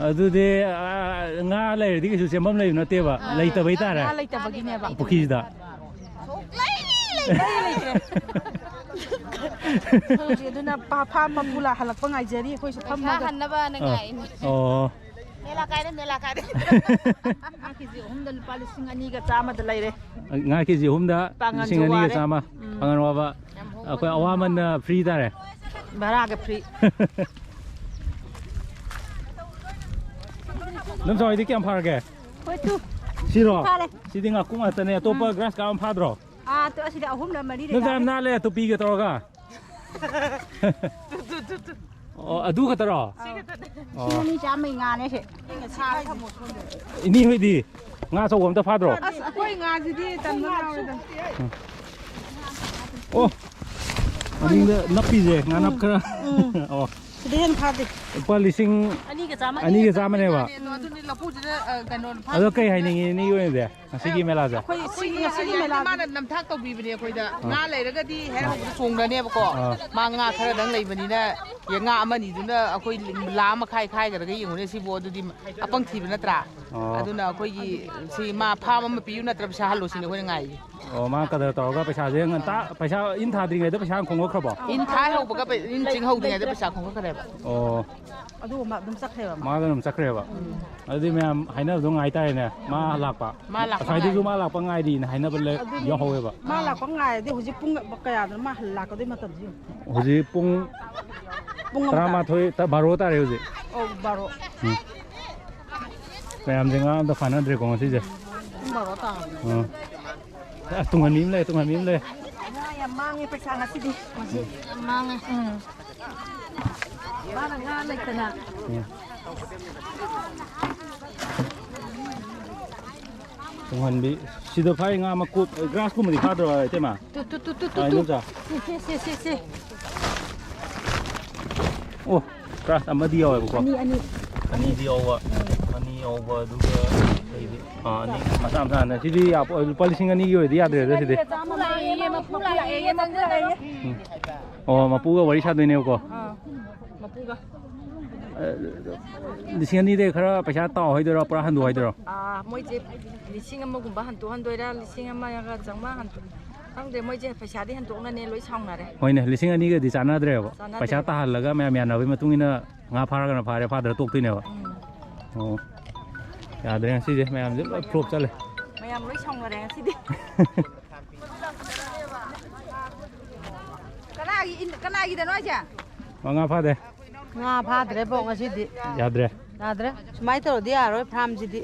ꯑꯗꯨꯗꯤ, ꯑꯥ, ꯉꯥ ꯂꯩꯔꯗꯤ ꯀꯩꯁꯨ ꯁꯦꯝꯐꯝ ꯂꯩꯕ ꯅꯠꯇꯦꯕ, ꯑꯥ, ꯂꯩꯇꯕꯩ ꯇꯥꯔꯦ꯫ ꯉꯥ ꯂꯩꯇꯕꯒꯤꯅꯦꯕ꯫ ꯄꯨꯈ꯭ꯔꯤꯁꯤꯗ꯫ ꯁꯨꯛꯂꯩ ꯂꯩꯇ꯭ꯔꯦ꯫ ꯂꯩꯇ꯭ꯔꯦ꯫ ꯈꯪꯗꯦ, ꯑꯗꯨꯅ ꯄꯥ-, ꯐꯥꯝ ꯃꯄꯨ ꯂꯥꯛꯍꯜꯂꯛꯄ ꯉꯥꯏꯖꯔꯤ ꯑꯩꯈꯣꯏꯁꯨ ꯄꯩꯁꯥ ꯐꯝꯃꯒ꯫ ꯍꯟꯅꯕꯅ ꯑꯥ꯫ ꯉꯥꯏꯅꯤ꯫ ꯑꯣ꯫ ꯃꯦꯂꯥ ꯀꯥꯏꯔꯦ, ꯃꯦꯂꯥ ꯀꯥꯏꯔꯦ꯫ ꯉꯥ ꯀꯦꯖꯤ ꯑꯍꯨꯝꯗ ꯂꯨꯄꯥ ꯂꯤꯁꯤꯡ ꯑꯅꯤꯒ ꯆꯥꯝꯃꯗ ꯂꯩꯔꯦ꯫ ꯉꯥ ꯀꯦꯖꯤ ꯑꯍꯨꯝꯗ ꯄꯥꯡꯒꯟꯁꯨ ꯂꯤꯁꯤꯡ ꯑꯅꯤꯒ ꯋꯥꯔꯦ꯫ ꯆꯥꯝꯃ꯫ ꯎꯝ꯫ ꯄꯥꯡꯒꯟ ꯋꯥꯕ꯫ ꯑꯩꯈꯣꯏ ꯑꯋꯥꯃꯟꯅ free ꯇꯥꯔꯦ꯫ ꯚꯔꯥꯒ free꯫ ꯅꯪ ꯆꯥꯎꯔꯤꯗꯤ ꯀꯌꯥꯝ ꯐꯥꯔꯒꯦ? ꯍꯣꯏ, ꯇꯨ꯫ ꯁꯤꯔꯣ? ꯐꯥꯔꯦ꯫ ꯁꯤꯗꯤ ꯉꯥꯀꯨꯞ ꯉꯥꯛꯇꯅꯦ, ꯑꯇꯣꯞꯄ ꯎꯝ꯫ Grass carp ꯑꯃ ꯐꯥꯗ꯭ꯔꯣ? ꯑꯥ, ꯇꯨ, ꯑꯁꯤꯗ ꯑꯍꯨꯝꯂ ꯃꯔꯤꯔ ꯅꯪ ꯌꯥꯝ ꯌꯥꯎꯔꯦ꯫ ꯅꯥꯜꯂꯦ, ꯇꯨꯄꯤꯒ ꯇꯧꯔꯒ꯫ ꯑꯣ, ꯑꯗꯨ ꯈꯛꯇꯔꯣ? ꯑꯥꯎ꯫ ꯑꯣ꯫ ꯂꯤꯁꯤꯡ ꯑꯅꯤ ꯆꯥꯝꯃꯩ ꯉꯥꯅꯦ ꯁꯦ꯫ ꯏꯅꯦ ꯍꯣꯏꯗꯤ ꯉꯥ ꯑꯆꯧꯕ ꯑꯝꯇ ꯐꯥꯗ꯭ꯔꯣ? ꯑꯁ, ꯑꯩꯈꯣꯏ ꯉꯥꯁꯤꯗꯤ ꯇꯟꯕ ꯉꯥꯎꯔꯦꯗ꯫ ꯑꯣ, ꯃꯅꯤꯡꯗ ꯅꯞꯄꯤꯁꯦ, ꯉꯥ ꯅꯞ ꯈꯔ꯫ ꯎꯝ꯫ ꯑꯣ꯫ ꯁꯤꯗ ꯍꯦꯟꯅ ꯐꯥꯗꯦ꯫ ꯂꯨꯄꯥ ꯂꯤꯁꯤꯡ ꯑꯅꯤꯒ ꯆꯥꯝꯃ꯫ ꯑꯅꯤꯒ ꯆꯥꯝꯃꯅꯦꯕ꯫ ꯑꯗꯣ ꯑꯗꯨꯅꯤ ꯂꯐꯨꯁꯤꯗ, ꯑ, ꯀꯩꯅꯣ ꯑꯗꯣ ꯀꯩ ꯍꯥꯏꯅꯤꯡꯉꯤ ꯏꯅꯦꯒꯤ ꯑꯣꯏꯅꯗꯤ? ꯉꯁꯤꯒꯤ ꯃꯦꯂꯥꯁꯦ? ꯑꯩꯈꯣꯏ ꯁꯤꯒꯤ, ꯉꯁꯤꯒꯤ ꯃꯦꯂꯥꯁꯦ ꯃꯥꯅ ꯅꯝꯊꯥꯛ ꯇꯧꯕꯤꯕꯅꯦ ꯑꯩꯈꯣꯏꯗ꯫ ꯑꯥ꯫ ꯉꯥ ꯂꯩꯔꯒꯗꯤ ꯍꯦꯛ ꯍꯧꯕꯗ ꯆꯣꯡꯗꯅꯦꯕꯀꯣ꯫ ꯑꯥ꯫ ꯃꯥ ꯉꯥ ꯈꯔꯗꯪ ꯂꯩꯕꯅꯤꯅ, ꯌꯦ-, ꯉꯥ ꯑꯃꯅꯤꯗꯨꯅ ꯑꯩꯈꯣꯏ ꯂꯥ ꯑꯃ ꯈꯥꯏ ꯈꯥꯏꯒ꯭ꯔꯒ ꯌꯦꯡꯉꯨꯅꯦ, ꯁꯤꯕꯨ ꯑꯗꯨꯗꯤ ꯑꯄꯪ ꯊꯤꯕ ꯅꯠꯇ꯭ꯔꯥ? ꯑꯣ꯫ ꯑꯗꯨꯅ ꯑꯩꯈꯣꯏꯒꯤ ꯁꯤ ꯃꯥ ꯐꯥꯝ ꯑꯃ ꯄꯤꯌꯨ ꯅꯠꯇ꯭ꯔ ꯄꯩꯁꯥ ꯍꯜꯂꯣ ꯁꯤꯅꯤ ꯑꯩꯈꯣꯏꯅ ꯉꯥꯏꯔꯤꯁꯦ꯫ ꯑꯣ, ꯃꯥ ꯀꯗꯔ ꯇꯧꯔꯒ ꯄꯩꯁꯥꯁꯦ ꯉꯟꯇꯥ, ꯄꯩꯁꯥ ꯏꯟ ꯊꯥꯗ꯭ꯔꯤꯉꯩꯗ ꯄꯩꯁꯥ ꯈꯣꯝꯒꯠꯈ꯭ꯔꯕꯣ? ꯏꯟ ꯊꯥ ꯍꯧꯕꯒ ꯄꯩ-, ꯏꯟ ꯆꯤꯡ ꯍꯧꯗ꯭ꯔꯤꯉꯩꯗ ꯄꯩꯁꯥ ꯈꯣꯝꯒꯠꯈ꯭ꯔꯦꯕ꯫ ꯑꯣ꯫ ꯑꯗꯨꯒ ꯃꯥ ꯑꯗꯨꯝ ꯆꯠꯈ꯭ꯔꯦꯕ ꯃꯥ꯫ ꯃꯥ ꯑꯗꯨꯝ ꯆꯠꯈ꯭ꯔꯦꯕ꯫ ꯎꯝ꯫ ꯑꯗꯨꯗꯤ ꯃꯌꯥꯝ ꯍꯥꯏꯅꯕꯗꯣ ꯉꯥꯏ ꯇꯥꯔꯦꯅꯦ꯫ ꯃꯥ ꯂꯥꯛꯄ꯫ ꯃꯥ ꯂꯥꯛꯄ ꯑꯁ꯭ꯋꯥꯏꯗꯁꯨ ꯉꯥꯏ꯫ ꯃꯥ ꯂꯥꯛꯄ ꯉꯥꯏꯔꯤꯅ ꯍꯥꯏꯅꯕ ꯂꯩ-, ꯑꯗꯨꯅꯤ꯫ ꯌꯥꯎꯍꯧꯋꯦꯕ꯫ ꯃꯥ ꯂꯥꯛꯄ ꯉꯥꯏꯔꯗꯤ ꯍꯧꯖꯤꯛ ꯄꯨꯡ ꯀꯌꯥꯗꯅꯣ ꯃꯥ ꯂꯥꯛꯀꯗꯣꯏ ꯃꯇꯝꯁꯤ ꯌꯦꯡꯉꯨ꯫ ꯍꯧꯖꯤꯛ ꯄꯨꯡ ꯄꯨꯡ ꯑꯃ ꯇꯥꯔꯦ꯫ ꯇꯔꯥꯃꯥꯊꯣꯏ, ꯇ-, ꯕꯥꯔꯣ ꯇꯥꯔꯦ ꯍꯧꯖꯤꯛ꯫ ꯑꯧ, ꯕꯥꯔꯣ꯫ ꯎꯝ꯫ ꯃꯌꯥꯝꯁꯦ ꯉꯥ ꯑꯝꯇ ꯐꯥꯅꯗ꯭ꯔꯦꯀꯣ ꯉꯁꯤꯁꯦ꯫ ꯄꯨꯡ ꯕꯥꯔꯣ ꯇꯥꯔꯦ꯫ ꯎꯝ꯫ ꯑꯁ, ꯇꯨꯡꯍꯟꯕꯤ ꯑꯃ ꯂꯩ, ꯇꯨꯡꯍꯟꯕꯤ ꯑꯃ ꯂꯩ꯫ ꯉꯥ ꯌꯥꯝ ꯃꯥꯡꯉꯦ ꯄꯩꯁꯥ ꯉꯁꯤꯗꯤ꯫ ꯌꯥꯝ ꯃꯥꯡꯉꯦ꯫ ꯎꯝ꯫ ꯃꯥꯅ ꯉꯥ ꯂꯩꯇꯅ꯫ ꯎꯝ꯫ ꯇꯨꯡꯍꯟꯕꯤ꯫ ꯁꯤꯗ ꯐꯥꯏ ꯉꯥ ꯃꯀꯨꯞ, ꯒ꯭ꯔꯥꯁꯀꯨꯝꯕꯗꯤ ꯐꯥꯗ꯭ꯔꯣ, ꯏꯇꯩꯃ? ꯇꯨ, ꯇꯨ, ꯇꯨ, ꯇꯨ, ꯇꯨ, ꯑꯥ, ꯇꯨ꯫ ꯏꯗꯣꯝꯆꯥ꯫ ꯁꯦ, ꯁꯦ, ꯁꯦ, ꯁꯦ, ꯁꯦ꯫ ꯑꯣ, ꯒ꯭ꯔꯥꯁ ꯑꯃꯗꯤ ꯌꯥꯎꯋꯦꯕꯀꯣ꯫ ꯑꯅꯤ, ꯑꯅꯤ꯫ ꯑꯅꯤꯗꯤ ꯌꯥꯎꯕ꯫ ꯑꯅꯤ ꯌꯥꯎꯕ, ꯑꯗꯨꯒ ꯂꯩꯗꯤ꯫ ꯑꯥ, ꯑꯅꯤ ꯃꯆꯥ ꯃꯆꯥꯅ꯫ ꯁꯤꯗꯤ ꯌꯥ-, ꯂꯨꯄꯥ ꯂꯤꯁꯤꯡ ꯑꯅꯤꯒꯤ ꯑꯣꯏꯔꯗꯤ ꯌꯥꯗ꯭ꯔꯦꯗ ꯁꯤꯗꯤ꯫ ꯆꯥꯝꯃ ꯂꯥꯛꯑꯦꯌꯦ, ꯃꯄꯨ ꯂꯥꯛꯑꯦꯌꯦ, ꯆꯪꯖꯔꯛꯑꯦ꯫ ꯎꯝ꯫ ꯑꯣ, ꯃꯄꯨꯒ ꯋꯥꯔꯤ ꯁꯥꯗꯣꯏꯅꯦꯕꯀꯣ꯫ ꯑꯥ, ꯃꯄꯨꯒ꯫ ꯑ, ꯂꯤꯁꯤꯡ ꯑꯅꯤꯗꯩ ꯈꯔ ꯄꯩꯁꯥ ꯇꯥꯎ ꯍꯥꯏꯗꯣꯏꯔꯣ, ꯄꯨꯔꯥ ꯍꯟꯗꯣꯛ ꯍꯥꯏꯗꯣꯏꯔꯣ? ꯑꯥ, ꯃꯣꯏꯁꯦ ꯂꯤꯁꯤꯡ ꯑꯃꯒꯨꯝꯕ ꯍꯟꯇꯣꯛꯍꯟꯗꯣꯏꯔꯥ, ꯂꯤꯁꯤꯡ ꯑꯃꯒ ꯆꯥꯝꯃꯉꯥ ꯍꯟꯇꯣꯛ-, ꯈꯪꯗꯦ, ꯃꯣꯏꯁꯦ ꯄꯩꯁꯥꯗꯤ ꯍꯟꯇꯣꯛꯅꯅꯦ ꯂꯣꯏ ꯁꯥꯎꯅꯔꯦ꯫ ꯍꯣꯏꯅꯦ, ꯂꯤꯁꯤꯡ ꯑꯅꯤꯒꯗꯤ ꯆꯥꯟꯅꯗ꯭ꯔꯦꯕ꯫ ꯆꯥꯟꯅꯗ꯭ꯔꯦ꯫ ꯄꯩꯁꯥ ꯇꯥꯍꯜꯂꯒ ꯃꯌꯥꯝ ꯌꯥꯅꯕꯒꯤ ꯃꯇꯨꯡ ꯏꯟꯅ ꯉꯥ ꯐꯥꯔꯒꯅ ꯐꯥꯔꯦ, ꯐꯥꯗ꯭ꯔ ꯇꯣꯛꯇꯣꯏꯅꯦꯕ꯫ ꯎꯝ꯫ ꯑꯣ꯫ ꯌꯥꯗ꯭ꯔꯦ ꯉꯁꯤꯁꯦ, ꯃꯌꯥꯝꯁꯦ ꯂꯣꯏ ꯐ꯭ꯂꯣꯞ ꯆꯠꯂꯦ꯫ ꯃꯌꯥꯝ ꯂꯣꯏ ꯁꯥꯎꯅꯔꯦ ꯉꯁꯤꯗꯤ꯫ ꯀꯅꯥꯒꯤ ꯏꯟ-, ꯀꯅꯥꯒꯤꯗꯅꯣ ꯍꯥꯏꯁꯦ? ꯃꯉꯥ ꯐꯥꯗꯦ꯫ ꯉꯥ ꯐꯥꯗ꯭ꯔꯦꯕꯣ ꯉꯁꯤꯗꯤ꯫ ꯌꯥꯗ꯭ꯔꯦ꯫ ꯌꯥꯗ꯭ꯔꯦ꯫ ꯁꯨꯃꯥꯏꯅ ꯇꯧꯔꯗꯤ ꯌꯥꯔꯣꯏ ꯐꯥꯔꯝꯁꯤꯗꯤ꯫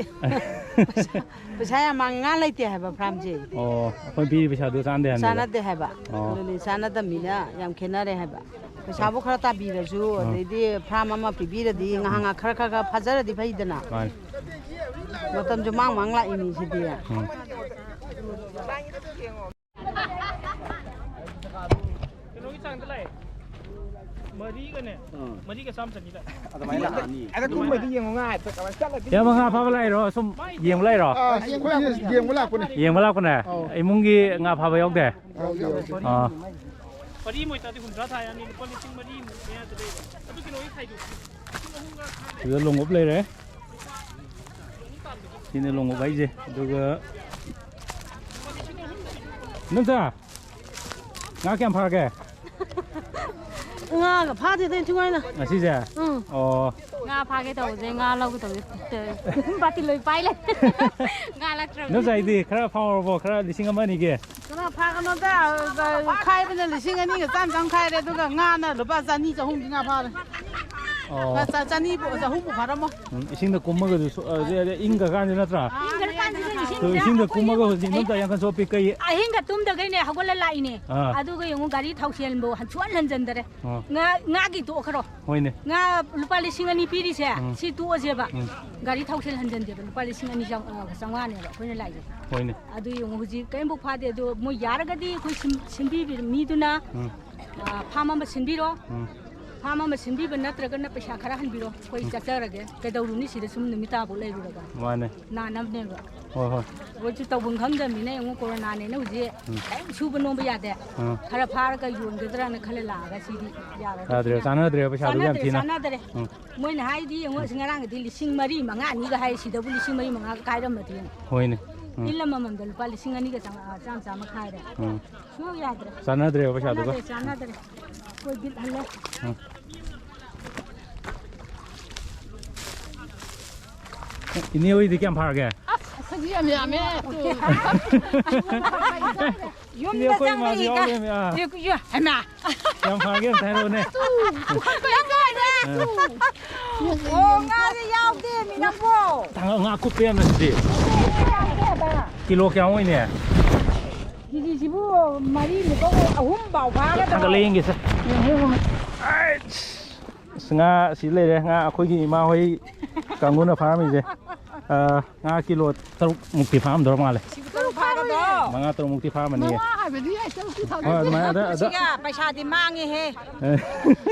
ꯄꯩꯁꯥ, ꯄꯩꯁꯥ ꯌꯥꯝ ꯃꯥꯡꯉꯦ, ꯉꯥ ꯂꯩꯇꯦ ꯍꯥꯏꯕ ꯐꯥꯔꯝꯁꯦ꯫ ꯑꯣ, ꯑꯩꯈꯣꯏ ꯄꯤꯔꯤ ꯄꯩꯁꯥꯗꯨ ꯆꯥꯟꯅꯗꯦ ꯍꯥꯏꯕꯅꯤꯗ꯫ ꯆꯥꯟꯅꯗꯦ ꯍꯥꯏꯕ꯫ ꯑꯣ꯫ ꯑꯗꯨꯅꯤ, ꯆꯥꯟꯅꯗꯕꯅꯤꯅ ꯌꯥꯝ ꯈꯦꯠꯅꯔꯦ ꯍꯥꯏꯕ꯫ ꯄꯩꯁꯥꯕꯨ ꯈꯔ ꯇꯥꯕꯤꯔꯁꯨ, ꯑꯥ꯫ ꯑꯗꯩꯗꯤ ꯐꯥꯔꯝ ꯑꯃ ꯄꯤꯕꯤꯔꯗꯤ ꯉꯥꯏꯍꯥꯛ ꯉꯥꯏꯍꯥꯛ ꯈꯔ ꯈꯔ ꯈꯔ ꯐꯥꯖꯔꯗꯤ ꯐꯩꯗꯅ꯫ ꯃꯥꯅꯤ꯫ ꯃꯇꯝꯁꯨ ꯃꯥꯡ ꯃꯥꯡ ꯂꯥꯛꯏꯅꯤ ꯁꯤꯗꯤ꯫ ꯎꯝ꯫ ꯀꯩꯅꯣꯒꯤ ꯆꯥꯡꯗ ꯂꯥꯛꯑꯦ꯫ ꯃꯔꯤꯒꯅꯦ꯫ ꯎꯝ꯫ ꯃꯔꯤꯒ ꯆꯥꯝꯃ ꯆꯅꯤ ꯂꯥꯛꯑꯦ꯫ ꯑꯗꯨꯃꯥꯏꯅ ꯂꯥꯛꯑꯅꯤ꯫ ꯑꯗ ꯀꯨꯝꯕꯗꯤ ꯌꯦꯡꯉꯨ ꯉꯥꯏ꯫ ꯌꯥꯝ ꯉꯥ ꯐꯥꯕ ꯂꯥꯛꯏꯔꯣ? ꯁꯨꯝ ꯌꯦꯡꯕ ꯂꯥꯛꯏꯔꯣ? ꯑꯥ, ꯌꯦꯡꯕ, ꯌꯦꯡꯕ ꯂꯥꯛꯄꯅꯦ꯫ ꯌꯦꯡꯕ ꯂꯥꯛꯄꯅꯦ? ꯑꯧ꯫ ꯏꯃꯨꯡꯒꯤ ꯉꯥ ꯐꯥꯕ ꯌꯥꯎꯗꯦ? ꯌꯥꯎꯗꯦ, ꯌꯥꯎꯗꯦ꯫ ꯑꯥ꯫ ꯃꯔꯤ ꯑꯃ ꯑꯣꯏꯇꯥꯔꯗꯤ ꯍꯨꯝꯗ꯭ꯔꯥ ꯊꯥ ꯌꯥꯅꯤ, ꯂꯨꯄꯥ ꯂꯤꯁꯤꯡ ꯃꯔꯤꯃꯨꯛ ꯃꯌꯥꯗ ꯂꯩꯕ꯫ ꯑꯗꯨ ꯀꯩꯅꯣꯒꯤ ꯈꯥꯏꯗꯣꯛ꯫ ꯁꯤꯗ ꯂꯣꯡꯎꯞ ꯂꯩꯔꯦ꯫ ꯁꯤꯅ ꯂꯣꯡꯎꯞ ꯍꯥꯏꯁꯦ꯫ ꯑꯗꯨꯒ ꯏꯗꯣꯝꯆꯥ, ꯉꯥ ꯀꯌꯥꯝ ꯐꯥꯔꯒꯦ? ꯉꯥꯒ ꯐꯥꯗꯦꯗ ꯏꯟꯊꯤ ꯅꯨꯡꯉꯥꯏꯅ꯫ ꯉꯁꯤꯁꯦ? ꯎꯝ꯫ ꯑꯣ꯫ ꯉꯥ ꯐꯥꯒꯦ ꯇꯧꯕꯁꯦ, ꯉꯥ ꯂꯧꯒꯦ ꯇꯧꯕꯁꯦ, ꯕꯥꯇꯤꯟ ꯂꯣꯏ ꯄꯥꯏ ꯂꯩ꯫ ꯉꯥ ꯂꯛꯇ꯭ꯔꯕꯅꯤ꯫ ꯏꯗꯣꯝꯆꯥ, ꯑꯩꯗꯤ ꯈꯔ ꯐꯥꯎꯔꯕꯣ? ꯈꯔ ꯂꯤꯁꯤꯡ ꯑꯃ ꯑꯅꯤꯒꯤ? ꯀꯅꯥ ꯐꯥꯒꯅꯣꯗ, ꯈꯥꯏꯕꯅ ꯂꯤꯁꯤꯡ ꯑꯅꯤꯒ ꯆꯥꯝ ꯆꯥꯝ ꯈꯥꯏꯔꯦ, ꯑꯗꯨꯒ ꯉꯥꯅ ꯂꯨꯄꯥ ꯆꯅꯤ ꯆꯍꯨꯝꯒꯤ ꯉꯥ ꯐꯥꯔꯦ꯫ ꯑꯣ꯫ ꯆ-, ꯆꯅꯤꯕꯨ, ꯆꯍꯨꯝꯕꯨ ꯐꯥꯔꯝꯃꯣ꯫ ꯎꯝ, ꯏꯁꯤꯡꯗ ꯀꯨꯝꯃꯒꯁꯨ ꯁꯣ-, ꯑ, ꯑꯗꯩ, ꯑꯗꯩ ꯏꯪꯈ꯭ꯔꯀꯥꯟꯁꯤ ꯅꯠꯇ꯭ꯔꯥ? ꯏꯪꯈ꯭ꯔꯀꯥꯟꯁꯤꯗ ꯂꯤꯁꯤꯡ ꯏꯁꯤꯡꯗ ꯀꯨꯝꯃꯒ ꯍꯧꯖꯤꯛ ꯏꯗꯣꯝꯆꯥ ꯌꯥꯡꯀꯟ ꯁꯣꯛꯄꯤ ꯀꯩ? ꯑꯍꯤꯡꯒ ꯇꯨꯝꯗꯈꯩꯅꯦ ꯍꯧꯒꯠꯂ ꯂꯥꯛꯏꯅꯦ꯫ ꯑꯥ꯫ ꯑꯗꯨꯒ ꯌꯦꯡꯉꯨ, ꯒꯥꯔꯤ ꯊꯥꯎꯁꯦꯟꯕꯨ ꯍꯟ-, ꯁꯨꯍꯟ ꯍꯟꯖꯟꯗꯔꯦ꯫ ꯑꯥ꯫ ꯉꯥ, ꯉꯥꯒꯤ ꯇꯣꯛꯈ꯭ꯔꯣ꯫ ꯍꯣꯏꯅꯦ꯫ ꯉꯥ ꯂꯨꯄꯥ ꯂꯤꯁꯤꯡ ꯑꯅꯤ ꯄꯤꯔꯤꯁꯦ, ꯎꯝ꯫ ꯁꯤ ꯇꯣꯛꯑꯁꯦꯕ꯫ ꯎꯝ꯫ ꯒꯥꯔꯤ ꯊꯥꯎꯁꯦꯟ ꯍꯟꯖꯟꯗꯦꯕ, ꯂꯨꯄꯥ ꯂꯤꯁꯤꯡ ꯑꯅꯤ ꯆꯥꯝ-, ꯑ, ꯆꯥꯝꯃꯉꯥꯅꯦꯕ ꯑꯩꯈꯣꯏꯅ ꯂꯥꯛꯏꯁꯦ꯫ ꯍꯣꯏꯅꯦ꯫ ꯑꯗꯨ ꯌꯦꯡꯉꯨ, ꯍꯧꯖꯤꯛ ꯀꯔꯤꯝꯐꯥꯎ ꯐꯥꯗꯦ꯫ ꯑꯗꯣ ꯃꯣꯏ ꯌꯥꯔꯒꯗꯤ ꯑꯩꯈꯣꯏ ꯁꯤꯟ-, ꯁꯤꯟꯕꯤꯕ ꯃꯤꯗꯨꯅ, ꯎꯝ꯫ ꯑ, ꯐꯥꯝ ꯑꯃ ꯁꯤꯟꯕꯤꯔꯣ꯫ ꯎꯝ꯫ ꯐꯥꯝ ꯑꯃ ꯁꯤꯟꯕꯤꯕ ꯅꯠꯇ꯭ꯔꯒꯅ ꯄꯩꯁꯥ ꯈꯔ ꯍꯟꯕꯤꯔꯣ, ꯑꯩꯈꯣꯏ ꯎꯝ꯫ ꯆꯠꯆꯔꯒꯦ꯫ ꯀꯩꯗꯧꯔꯨꯅꯤ ꯁꯤꯗ ꯁꯨꯝ ꯅꯨꯃꯤꯠ ꯇꯥꯐꯥꯎ ꯂꯩꯔꯨꯔꯒ? ꯃꯥꯅꯦ꯫ ꯅꯥꯅꯕꯅꯦꯕ꯫ ꯍꯣꯏ, ꯍꯣꯏ꯫ ꯑꯩꯈꯣꯏꯁꯨ ꯇꯧꯐꯝ ꯈꯪꯗꯕꯅꯤꯅ ꯌꯦꯡꯉꯨ, ꯀꯣꯔꯣꯅꯥꯅꯦꯅ ꯍꯧꯖꯤꯛ ꯎꯝ꯫ ꯀꯔꯤꯝ ꯁꯨꯕ ꯅꯣꯝꯕ ꯌꯥꯗꯦ꯫ ꯎꯝ꯫ ꯈꯔ ꯐꯥꯔꯒ ꯌꯣꯟꯒꯗ꯭ꯔꯅ ꯈꯜꯂ ꯂꯥꯛꯑꯒ ꯁꯤꯗꯤ ꯌꯥꯔꯣꯏ꯫ ꯌꯥꯗ꯭ꯔꯦ, ꯆꯥꯟꯅꯗ꯭ꯔꯦꯕ ꯄꯩꯁꯥꯗꯨꯒ ꯌꯥꯝ ꯆꯥꯟꯅꯗ꯭ꯔꯦ, ꯊꯤꯅ꯫ ꯆꯥꯟꯅꯗ꯭ꯔꯦ꯫ ꯎꯝ꯫ ꯃꯣꯏꯅ ꯍꯥꯏꯗꯤ ꯌꯦꯡꯉꯨ, ꯎꯝ꯫ ꯑꯁ, ꯉꯔꯥꯡꯒꯗꯤ ꯂꯤꯁꯤꯡ ꯃꯔꯤ ꯃꯉꯥꯅꯤꯒ ꯍꯥꯏ, ꯁꯤꯗꯕꯨ ꯂꯤꯁꯤꯡ ꯃꯔꯤ ꯃꯉꯥꯒ ꯀꯥꯏꯔꯝꯃꯗꯤ ꯌꯦꯡꯉꯨ꯫ ꯍꯣꯏꯅꯦ꯫ ꯎꯝ꯫ ꯏꯜ ꯑꯃꯃꯝꯗ ꯂꯨꯄꯥ ꯂꯤꯁꯤꯡ ꯑꯅꯤꯒ ꯆꯥꯝ-, ꯑ, ꯆꯥꯝ ꯆꯥꯝꯃ ꯈꯥꯏꯔꯦ꯫ ꯎꯝ꯫ ꯁꯨꯡꯌꯥ ꯌꯥꯗ꯭ꯔꯦ꯫ ꯆꯥꯟꯅꯗ꯭ꯔꯦꯕ ꯄꯩꯁꯥꯗꯨꯒ꯫ ꯆꯥꯟꯅꯗ꯭ꯔꯦ, ꯆꯥꯟꯅꯗ꯭ꯔꯦ꯫ ꯑꯩꯈꯣꯏ ꯕꯤꯠ ꯍꯜꯂꯦ꯫ ꯎꯝ꯫ ꯏꯅꯦ ꯍꯣꯏꯗꯤ ꯀꯌꯥꯝ ꯐꯥꯔꯒꯦ? ꯑꯁ, ꯑꯩꯈꯣꯏꯗꯤ ꯌꯥꯝ ꯌꯥꯝꯃꯦ꯫ ꯌꯨꯝꯗ ꯏꯅꯦ ꯑꯩꯈꯣꯏ ꯏꯃꯥꯁꯨ ꯆꯪꯉꯛꯏꯒ꯫ ꯌꯥꯎꯔꯦꯅꯦ, ꯑꯥ꯫ ꯌꯨ-, ꯌꯨ-, ꯍꯩꯃꯥ꯫ ꯀꯌꯥꯝ ꯐꯥꯔꯒꯦ ꯑꯝꯇ ꯍꯥꯏꯔꯛꯑꯣꯅꯦ꯫ ꯅꯪ ꯂꯣꯏꯔꯦ꯫ ꯑꯥ꯫ ꯑꯣ, ꯉꯥꯁꯦ ꯌꯥꯎꯗꯦ, ꯃꯤ ꯅꯪꯕꯣ꯫ ꯊꯥꯡꯒ ꯉꯥ ꯀꯨꯞꯄ ꯌꯥꯝꯅ ꯁꯤꯗꯤ꯫ ꯌꯥꯎꯗꯦ ꯍꯥꯏꯕ꯫ ꯀꯤꯂꯣ ꯀꯌꯥ ꯑꯣꯏꯅꯤ? ꯀꯦꯖꯤꯁꯤꯕꯨ ꯃꯔꯤꯃꯨꯛꯀ ꯑꯣꯏ, ꯑꯍꯨꯝ ꯐꯥꯎ ꯐꯥꯒꯗ꯭ꯔꯣ? ꯊꯥꯡꯒꯠꯂ ꯌꯦꯡꯒꯦꯁꯦ꯫ ꯑꯩꯁ! ꯑꯁ, ꯉꯥ ꯁꯤ ꯂꯩꯔꯦ, ꯉꯥ ꯑꯩꯈꯣꯏꯒꯤ ꯏꯃꯥ ꯍꯣꯏ ꯀꯥꯡꯕꯨꯅ ꯐꯥꯔꯝꯃꯤꯁꯦ꯫ ꯑ, ꯉꯥ ꯀꯤꯂꯣ ꯇꯔꯨꯛ ꯃꯨꯛꯇꯤ ꯐꯥꯔꯝꯗꯧ ꯃꯥꯜꯂꯦ꯫ ꯁꯤꯕꯨ ꯇꯔꯨꯛ ꯐꯥꯒꯗ꯭ꯔꯣ? ꯃꯉꯥ ꯇꯔꯨꯛ ꯃꯨꯛꯇꯤ ꯐꯥꯔꯝꯃꯅꯤꯌꯦ꯫ ꯃꯉꯥ ꯍꯥꯏꯕꯗꯤ ꯌꯥꯏ, ꯇꯔꯨꯛꯇꯤ ꯐꯥꯒꯗ꯭ꯔꯣ? ꯍꯣꯏ, ꯑꯗꯨꯃꯥꯏꯅ ꯑꯗ, ꯑꯗ꯫ ꯁꯤꯒ ꯄꯩꯁꯥꯗꯤ ꯃꯥꯡꯉꯦꯍꯦ꯫ ꯑꯦ꯫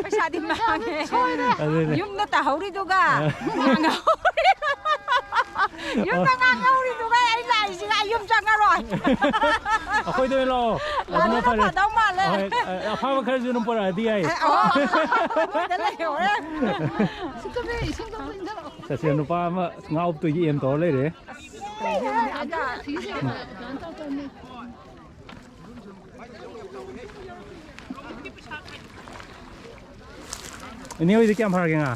ꯄꯩꯁꯥꯗꯤ ꯃꯥꯡꯉꯦ꯫ ꯁꯣꯏꯔꯦ꯫ ꯑꯗꯨꯅꯦ꯫ ꯌꯨꯝꯗ ꯇꯥꯍꯧꯔꯤꯗꯨꯒ ꯑ꯫ ꯉꯥꯡꯍꯧꯔꯤ꯫ ꯌꯨꯝꯗ ꯉꯥꯡꯍꯧꯔꯤꯗꯨꯒ ꯑꯩ ꯂꯥꯛꯏꯁꯤꯒ ꯑꯩ ꯌꯨꯝ ꯆꯪꯉꯔꯣꯏ꯫ ꯑꯩꯈꯣꯏꯗ ꯑꯣꯏꯅ ꯂꯥꯛꯑꯣ꯫ ꯑꯗꯨꯅ ꯂꯥꯛꯄꯅ ꯐꯔꯦ꯫ ꯐꯗꯧ ꯃꯥꯜꯂꯦ꯫ ꯍꯣꯏ, ꯑꯐꯕ ꯈꯔꯁꯨ ꯑꯗꯨꯝ ꯄꯨꯔꯛꯑꯗꯤ ꯌꯥꯏ꯫ ꯑꯦ, ꯑꯣ꯫ ꯃꯣꯏꯗ ꯂꯩꯍꯧꯔꯦ꯫ ꯁꯤ ꯆꯠꯂꯦ, ꯏꯁꯤꯡ ꯆꯠꯄ ꯏꯟꯊꯔꯛꯑꯣ꯫ ꯆꯠꯁꯦ, ꯅꯨꯄꯥ ꯑꯃ ꯉꯥ ꯎꯞꯇꯣꯏꯒꯤ ꯑꯦꯝ ꯇꯧꯔ ꯂꯩꯔꯦ꯫ ꯏꯅꯦ ꯍꯣꯏꯗꯤ ꯀꯌꯥꯝ ꯐꯥꯔꯒꯦ ꯉꯥ?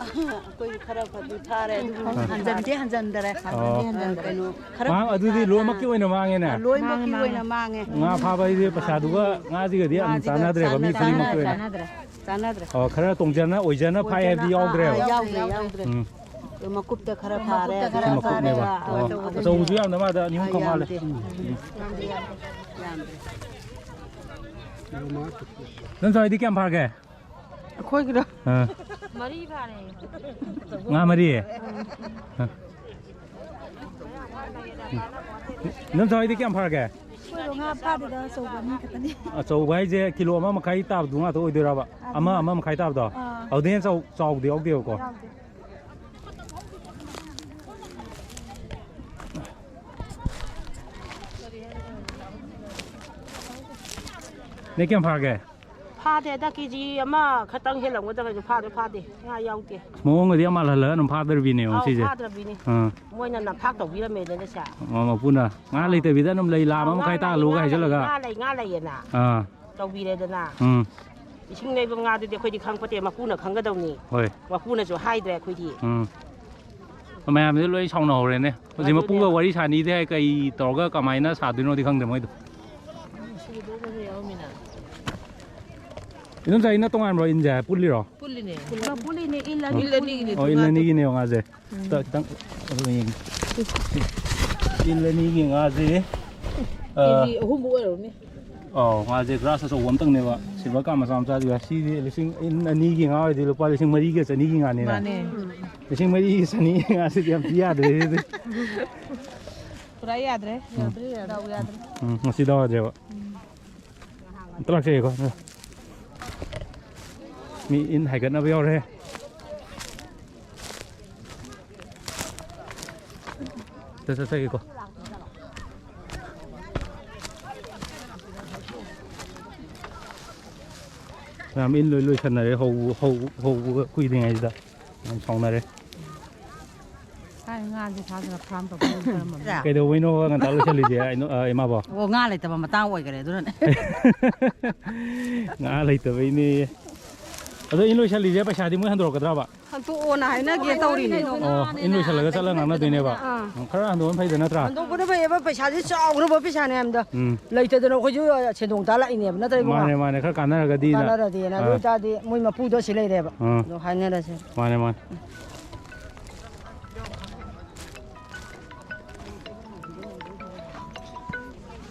ꯑꯩꯈꯣꯏ ꯈꯔ ꯈꯔꯗꯤ ꯐꯥꯔꯦ, ꯑꯗꯨꯕꯨ ꯑꯥ꯫ ꯍꯟꯖꯟꯗꯤ ꯍꯟꯖꯟꯗꯔꯦ꯫ ꯑꯣ꯫ ꯑ, ꯀꯩꯅꯣ, ꯈꯔ ꯃꯥꯡ-, ꯑꯗꯨꯗꯤ ꯂꯣꯏꯅꯃꯛꯀꯤ ꯑꯣꯏꯅ ꯃꯥꯡꯉꯦꯅꯦ? ꯂꯣꯏꯅꯃꯛꯀꯤ ꯃꯥꯡꯉꯦ, ꯑꯣꯏꯅ ꯃꯥꯡꯉꯦ꯫ ꯉꯥ ꯐꯥꯕ ꯍꯥꯏꯁꯦ ꯄꯩꯁꯥꯗꯨꯒ ꯉꯥꯁꯤꯒꯗꯤ ꯌꯥꯝ ꯉꯥꯁꯤꯒ ꯆꯥꯟꯅꯗ꯭ꯔꯦꯕ, ꯃꯤ ꯆꯥꯟꯅ-, ꯈꯨꯗꯤꯡꯃꯛꯀꯤ ꯆꯥꯟꯅꯗ꯭ꯔꯦ, ꯑꯣꯏꯅ꯫ ꯆꯥꯟꯅꯗ꯭ꯔꯦ꯫ ꯑꯣ, ꯈꯔ ꯇꯣꯡꯖꯅ ꯑꯣꯏꯖꯅ ꯐꯥꯏ ꯍꯥꯏꯕꯗꯤ ꯑꯣꯏꯖꯅ, ꯌꯥꯎꯗ꯭ꯔꯦꯕ? ꯑꯥ, ꯌꯥꯎꯗ꯭ꯔꯦ, ꯌꯥꯎꯗ꯭ꯔꯦ꯫ ꯎꯝ꯫ ꯑꯗꯨ ꯃꯀꯨꯞꯇ ꯈꯔ ꯐꯥꯔꯦ꯫ ꯃꯀꯨꯞꯇ ꯈꯔ ꯁꯤ ꯃꯀꯨꯞꯅꯦꯕ꯫ ꯐꯥꯔꯦ꯫ ꯑꯣ, ꯑꯆꯧꯕꯗꯤ ꯌꯥꯝꯗ ꯃꯥꯗ ꯑꯅꯤ ꯑꯍꯨꯝ ꯈꯛ ꯃꯥꯜꯂꯦ꯫ ꯌꯥꯝꯗꯦ꯫ ꯎꯝ꯫ ꯌꯥꯝꯗ꯭ꯔꯦ꯫ ꯅꯪ ꯆꯥꯎ ꯍꯣꯏꯗꯤ ꯀꯌꯥꯝ ꯐꯥꯔꯒꯦ? ꯑꯩꯈꯣꯏꯒꯤꯔꯣ? ꯑꯥ꯫ ꯃꯔꯤ ꯐꯥꯔꯦ꯫ ꯉꯥ ꯃꯔꯤ? ꯑꯥ꯫ ꯅꯪ ꯆꯥꯎ ꯍꯣꯏꯗꯤ ꯀꯌꯥꯝ ꯐꯥꯔꯒꯦ? ꯑꯩꯈꯣꯏꯗꯣ ꯉꯥ ꯐꯥꯗꯦꯗ, ꯑꯆꯧꯕ ꯑꯅꯤ ꯈꯛꯇꯅꯤ꯫ ꯑꯆꯧꯕ ꯍꯥꯏꯁꯦ ꯀꯤꯂꯣ ꯑꯃ ꯃꯈꯥꯏ ꯇꯥꯕꯗꯨ ꯉꯥꯛꯇ ꯑꯣꯏꯗꯣꯏꯔꯕ? ꯑꯗꯨ ꯑꯃ, ꯑꯃ ꯃꯈꯥꯏ ꯇꯥꯕꯗꯣ? ꯑꯥ꯫ ꯑꯗꯨꯗꯩ ꯍꯦꯟꯅ ꯆꯥꯎ-, ꯆꯥꯎꯕꯗꯤ ꯌꯥꯎꯗꯦꯕꯀꯣ? ꯌꯥꯎꯗꯦ꯫ ꯅꯪ ꯀꯌꯥꯝ ꯐꯥꯔꯒꯦ? ꯐꯥꯗꯦꯗ, ꯀꯦ ꯖꯤ ꯑꯃ ꯈꯛꯇꯪ ꯍꯦꯜꯂꯝꯒꯗꯕ, ꯐꯥꯗꯦ, ꯐꯥꯗꯦ꯫ ꯉꯥ ꯌꯥꯎꯗꯦ꯫ ꯃꯑꯣꯡꯒꯗꯤ ꯌꯥꯝ ꯃꯥꯜꯍꯜꯂꯒ ꯑꯗꯨꯝ ꯐꯥꯗꯧꯔꯤꯕꯤꯅꯦꯕ ꯑꯧ, ꯁꯤꯁꯦ꯫ ꯐꯥꯗ꯭ꯔꯕꯤꯅꯤ꯫ ꯑꯥ꯫ ꯃꯣꯏꯅ ꯅꯝꯊꯥꯛ ꯇꯧꯕꯤꯔꯝꯃꯦꯗꯅ ꯁꯦ꯫ ꯑꯣ, ꯃꯄꯨꯅ ꯉꯥ ꯑꯥ꯫ ꯂꯩꯇꯕꯤꯗ ꯑꯗꯨꯝ ꯂꯩ, ꯂꯥ ꯑꯥ, ꯑꯃ ꯉꯥ ꯃꯈꯥꯏ ꯂꯩ, ꯇꯥꯍꯜꯂꯨꯒ ꯉꯥ ꯂꯩ, ꯍꯥꯏꯖꯜꯂꯒ꯫ ꯉꯥ ꯂꯩ, ꯉꯥ ꯂꯩꯌꯦꯅ ꯑꯥ꯫ ꯇꯧꯕꯤꯔꯦꯗꯅ꯫ ꯎꯝ꯫ ꯏꯁꯤꯡ ꯂꯩꯕ ꯉꯥꯗꯨꯗꯤ ꯑꯩꯈꯣꯏꯗꯤ ꯈꯪꯄꯣꯠꯇꯦ, ꯃꯄꯨꯅ ꯈꯪꯒꯗꯧꯅꯤ꯫ ꯍꯣꯏ꯫ ꯃꯄꯨꯅꯁꯨ ꯍꯥꯏꯗ꯭ꯔꯦ ꯑꯩꯈꯣꯏꯗꯤ꯫ ꯎꯝ꯫ ꯃꯌꯥꯝꯁꯦ ꯂꯣꯏ ꯁꯥꯎꯅꯍꯧꯔꯦꯅꯦ꯫ ꯍꯧꯖꯤꯛ ꯑꯗꯨꯅꯦ꯫ ꯃꯄꯨꯒ ꯋꯥꯔꯤ ꯁꯥꯅꯤꯗꯦ ꯍꯥꯏ, ꯀꯩ ꯇꯧꯔꯒ ꯀꯃꯥꯏꯅ ꯁꯥꯗꯣꯏꯅꯣꯗꯤ ꯈꯪꯗꯦ ꯃꯣꯏꯗꯣ꯫ ꯁꯤꯒꯤꯗꯨꯃꯁꯨ ꯌꯥꯎꯔꯝꯃꯤꯅ꯫ ꯏꯗꯣꯝꯆꯥ, ꯏꯟꯅ ꯇꯣꯉꯥꯟꯕ꯭ꯔꯣ, ꯏꯟꯁꯦ ꯄꯨꯜꯂꯤꯔꯣ? ꯄꯨꯜꯂꯤꯅꯦ꯫ ꯄꯨꯂꯞ ꯄꯨꯜꯂꯤꯅꯦ, ꯏꯜ ꯑꯣ꯫ ꯑꯅꯤꯒꯤ ꯏꯜ ꯑꯅꯤꯒꯤꯅꯦ꯫ ꯑꯣ, ꯏꯜ ꯇꯣꯉꯥꯟ ꯑꯅꯤꯒꯤꯅꯦ ꯉꯥꯁꯦ꯫ ꯎꯝ꯫ ꯈꯤꯇꯪ, ꯈꯤꯇꯪ ꯑꯗꯨꯒ ꯌꯦꯡꯒꯦ꯫ ꯏꯜ ꯑꯅꯤꯒꯤ ꯉꯥꯁꯦ, ꯑ, ꯀꯦꯖꯤ ꯑꯍꯨꯝꯃꯨꯛ ꯑꯣꯏꯔꯝꯅꯤ꯫ ꯑꯧ, ꯉꯥꯁꯦ ꯒ꯭ꯔꯥꯁ ꯑꯆꯧꯕ ꯑꯃꯇꯪꯅꯦꯕ꯫ ꯁꯤꯜꯚꯔ ꯀꯥꯞ ꯃꯆꯥ ꯃꯆꯥꯁꯤꯒ꯫ ꯁꯤꯗꯤ ꯂꯤꯁꯤꯡ, ꯏꯟ ꯑꯅꯤꯒꯤ ꯉꯥ ꯑꯣꯏꯔꯗꯤ ꯂꯨꯄꯥ ꯂꯤꯁꯤꯡ ꯃꯔꯤꯒ ꯆꯅꯤꯒꯤ ꯉꯥꯅꯤꯅ꯫ ꯃꯥꯅꯦ꯫ ꯂꯤꯁꯤꯡ ꯃꯔꯤꯒꯤ ꯆꯅꯤꯒꯤ ꯉꯥꯁꯤꯗꯤ ꯌꯥꯝ ꯊꯤ ꯌꯥꯗ꯭ꯔꯦ ꯁꯤꯗꯤ꯫ ꯄꯨꯔꯥ ꯌꯥꯗ꯭ꯔꯦ꯫ ꯎꯝ꯫ ꯌꯥꯗ꯭ꯔꯦ, ꯌꯥꯗ꯭ꯔꯦ꯫ ꯎꯝ, ꯉꯁꯤ ꯗꯥꯎ ꯌꯥꯗ꯭ꯔꯦꯕ꯫ ꯎꯝ꯫ ꯑꯝꯇ ꯂꯥꯛꯆꯒꯦꯀꯣ꯫ ꯃꯤ ꯏꯟ ꯍꯥꯏꯒꯠꯅꯕ ꯌꯥꯎꯔꯦ꯫ ꯑꯝꯇ ꯆꯠꯆꯒꯦꯀꯣ꯫ ꯃꯌꯥꯝ ꯏꯟ ꯂꯣꯏ ꯂꯣꯏꯁꯟꯅꯔꯦ, ꯍꯧ-, ꯍꯧ-, ꯍꯧꯕꯒ ꯀꯨꯏꯗ꯭ꯔꯤꯉꯩꯁꯤꯗ꯫ ꯌꯥꯝ ꯁꯥꯎꯅꯔꯦ꯫ ꯊꯥꯏꯅ ꯉꯥꯁꯦ ꯐꯥꯗꯅ ꯐꯥꯔꯝ ꯇꯧꯕ ꯀꯔꯝꯕꯅꯣ? ꯀꯩꯗꯧꯕꯩꯅꯣ ꯉꯟꯇꯥ ꯂꯣꯏꯁꯜꯂꯤꯁꯦ, ꯑꯩꯅꯣ-, ꯑ, ꯏꯃꯥꯕꯣ? ꯑꯣ, ꯉꯥ ꯂꯩꯇꯕ ꯃꯇꯥꯡ ꯑꯣꯏꯈꯔꯦ ꯑꯗꯨꯅꯅꯦ꯫ ꯉꯥ ꯂꯩꯇꯕꯩꯅꯦ꯫ ꯑꯗꯣ ꯏꯟ ꯂꯣꯏꯁꯜꯂꯤꯁꯦ ꯄꯩꯁꯥꯗꯤ ꯃꯣꯏ ꯍꯟꯗꯣꯔꯛꯀꯗ꯭ꯔꯕ? ꯍꯟꯇꯣꯛꯑꯣꯅ ꯍꯥꯏꯅꯒꯦ ꯇꯧꯔꯤꯅꯦ꯫ ꯑꯣ, ꯏꯟ ꯂꯣꯏꯁꯜꯂꯒ ꯆꯠꯂ ꯉꯥꯡꯅꯗꯣꯏꯅꯦꯕ? ꯑꯥ꯫ ꯎꯝ, ꯈꯔ ꯍꯟꯗꯣꯛꯄꯅ ꯐꯩꯗ ꯅꯠꯇ꯭ꯔꯥ? ꯍꯟꯗꯣꯛꯄꯅ ꯐꯩꯌꯦꯕ, ꯄꯩꯁꯥꯁꯦ ꯆꯥꯎꯈ꯭ꯔꯕ ꯄꯩꯁꯥꯅꯦ ꯍꯥꯏꯕꯗ꯫ ꯎꯝ꯫ ꯂꯩꯇꯗꯅ ꯑꯩꯈꯣꯏꯁꯨ ꯁꯦꯟꯗꯣꯡ ꯇꯥꯜꯂꯛꯏꯅꯦꯕ, ꯅꯠꯇ꯭ꯔ ꯏꯕꯨꯡꯉꯣ? ꯃꯥꯅꯦ, ꯃꯥꯅꯦ, ꯈꯔ ꯀꯥꯟꯅꯔꯒꯗꯤꯅ꯫ ꯀꯥꯟꯅꯔꯗꯤꯅ꯫ ꯑꯗꯨ ꯑꯥ꯫ ꯑꯣꯏꯇꯥꯔꯗꯤ ꯃꯣꯏ ꯃꯄꯨꯗꯣ ꯁꯤ ꯂꯩꯔꯦꯕ꯫ ꯑꯥ꯫ ꯑꯗꯣ ꯍꯥꯏꯅꯔꯁꯦ꯫ ꯃꯥꯅꯦ, ꯃꯥꯅꯦ꯫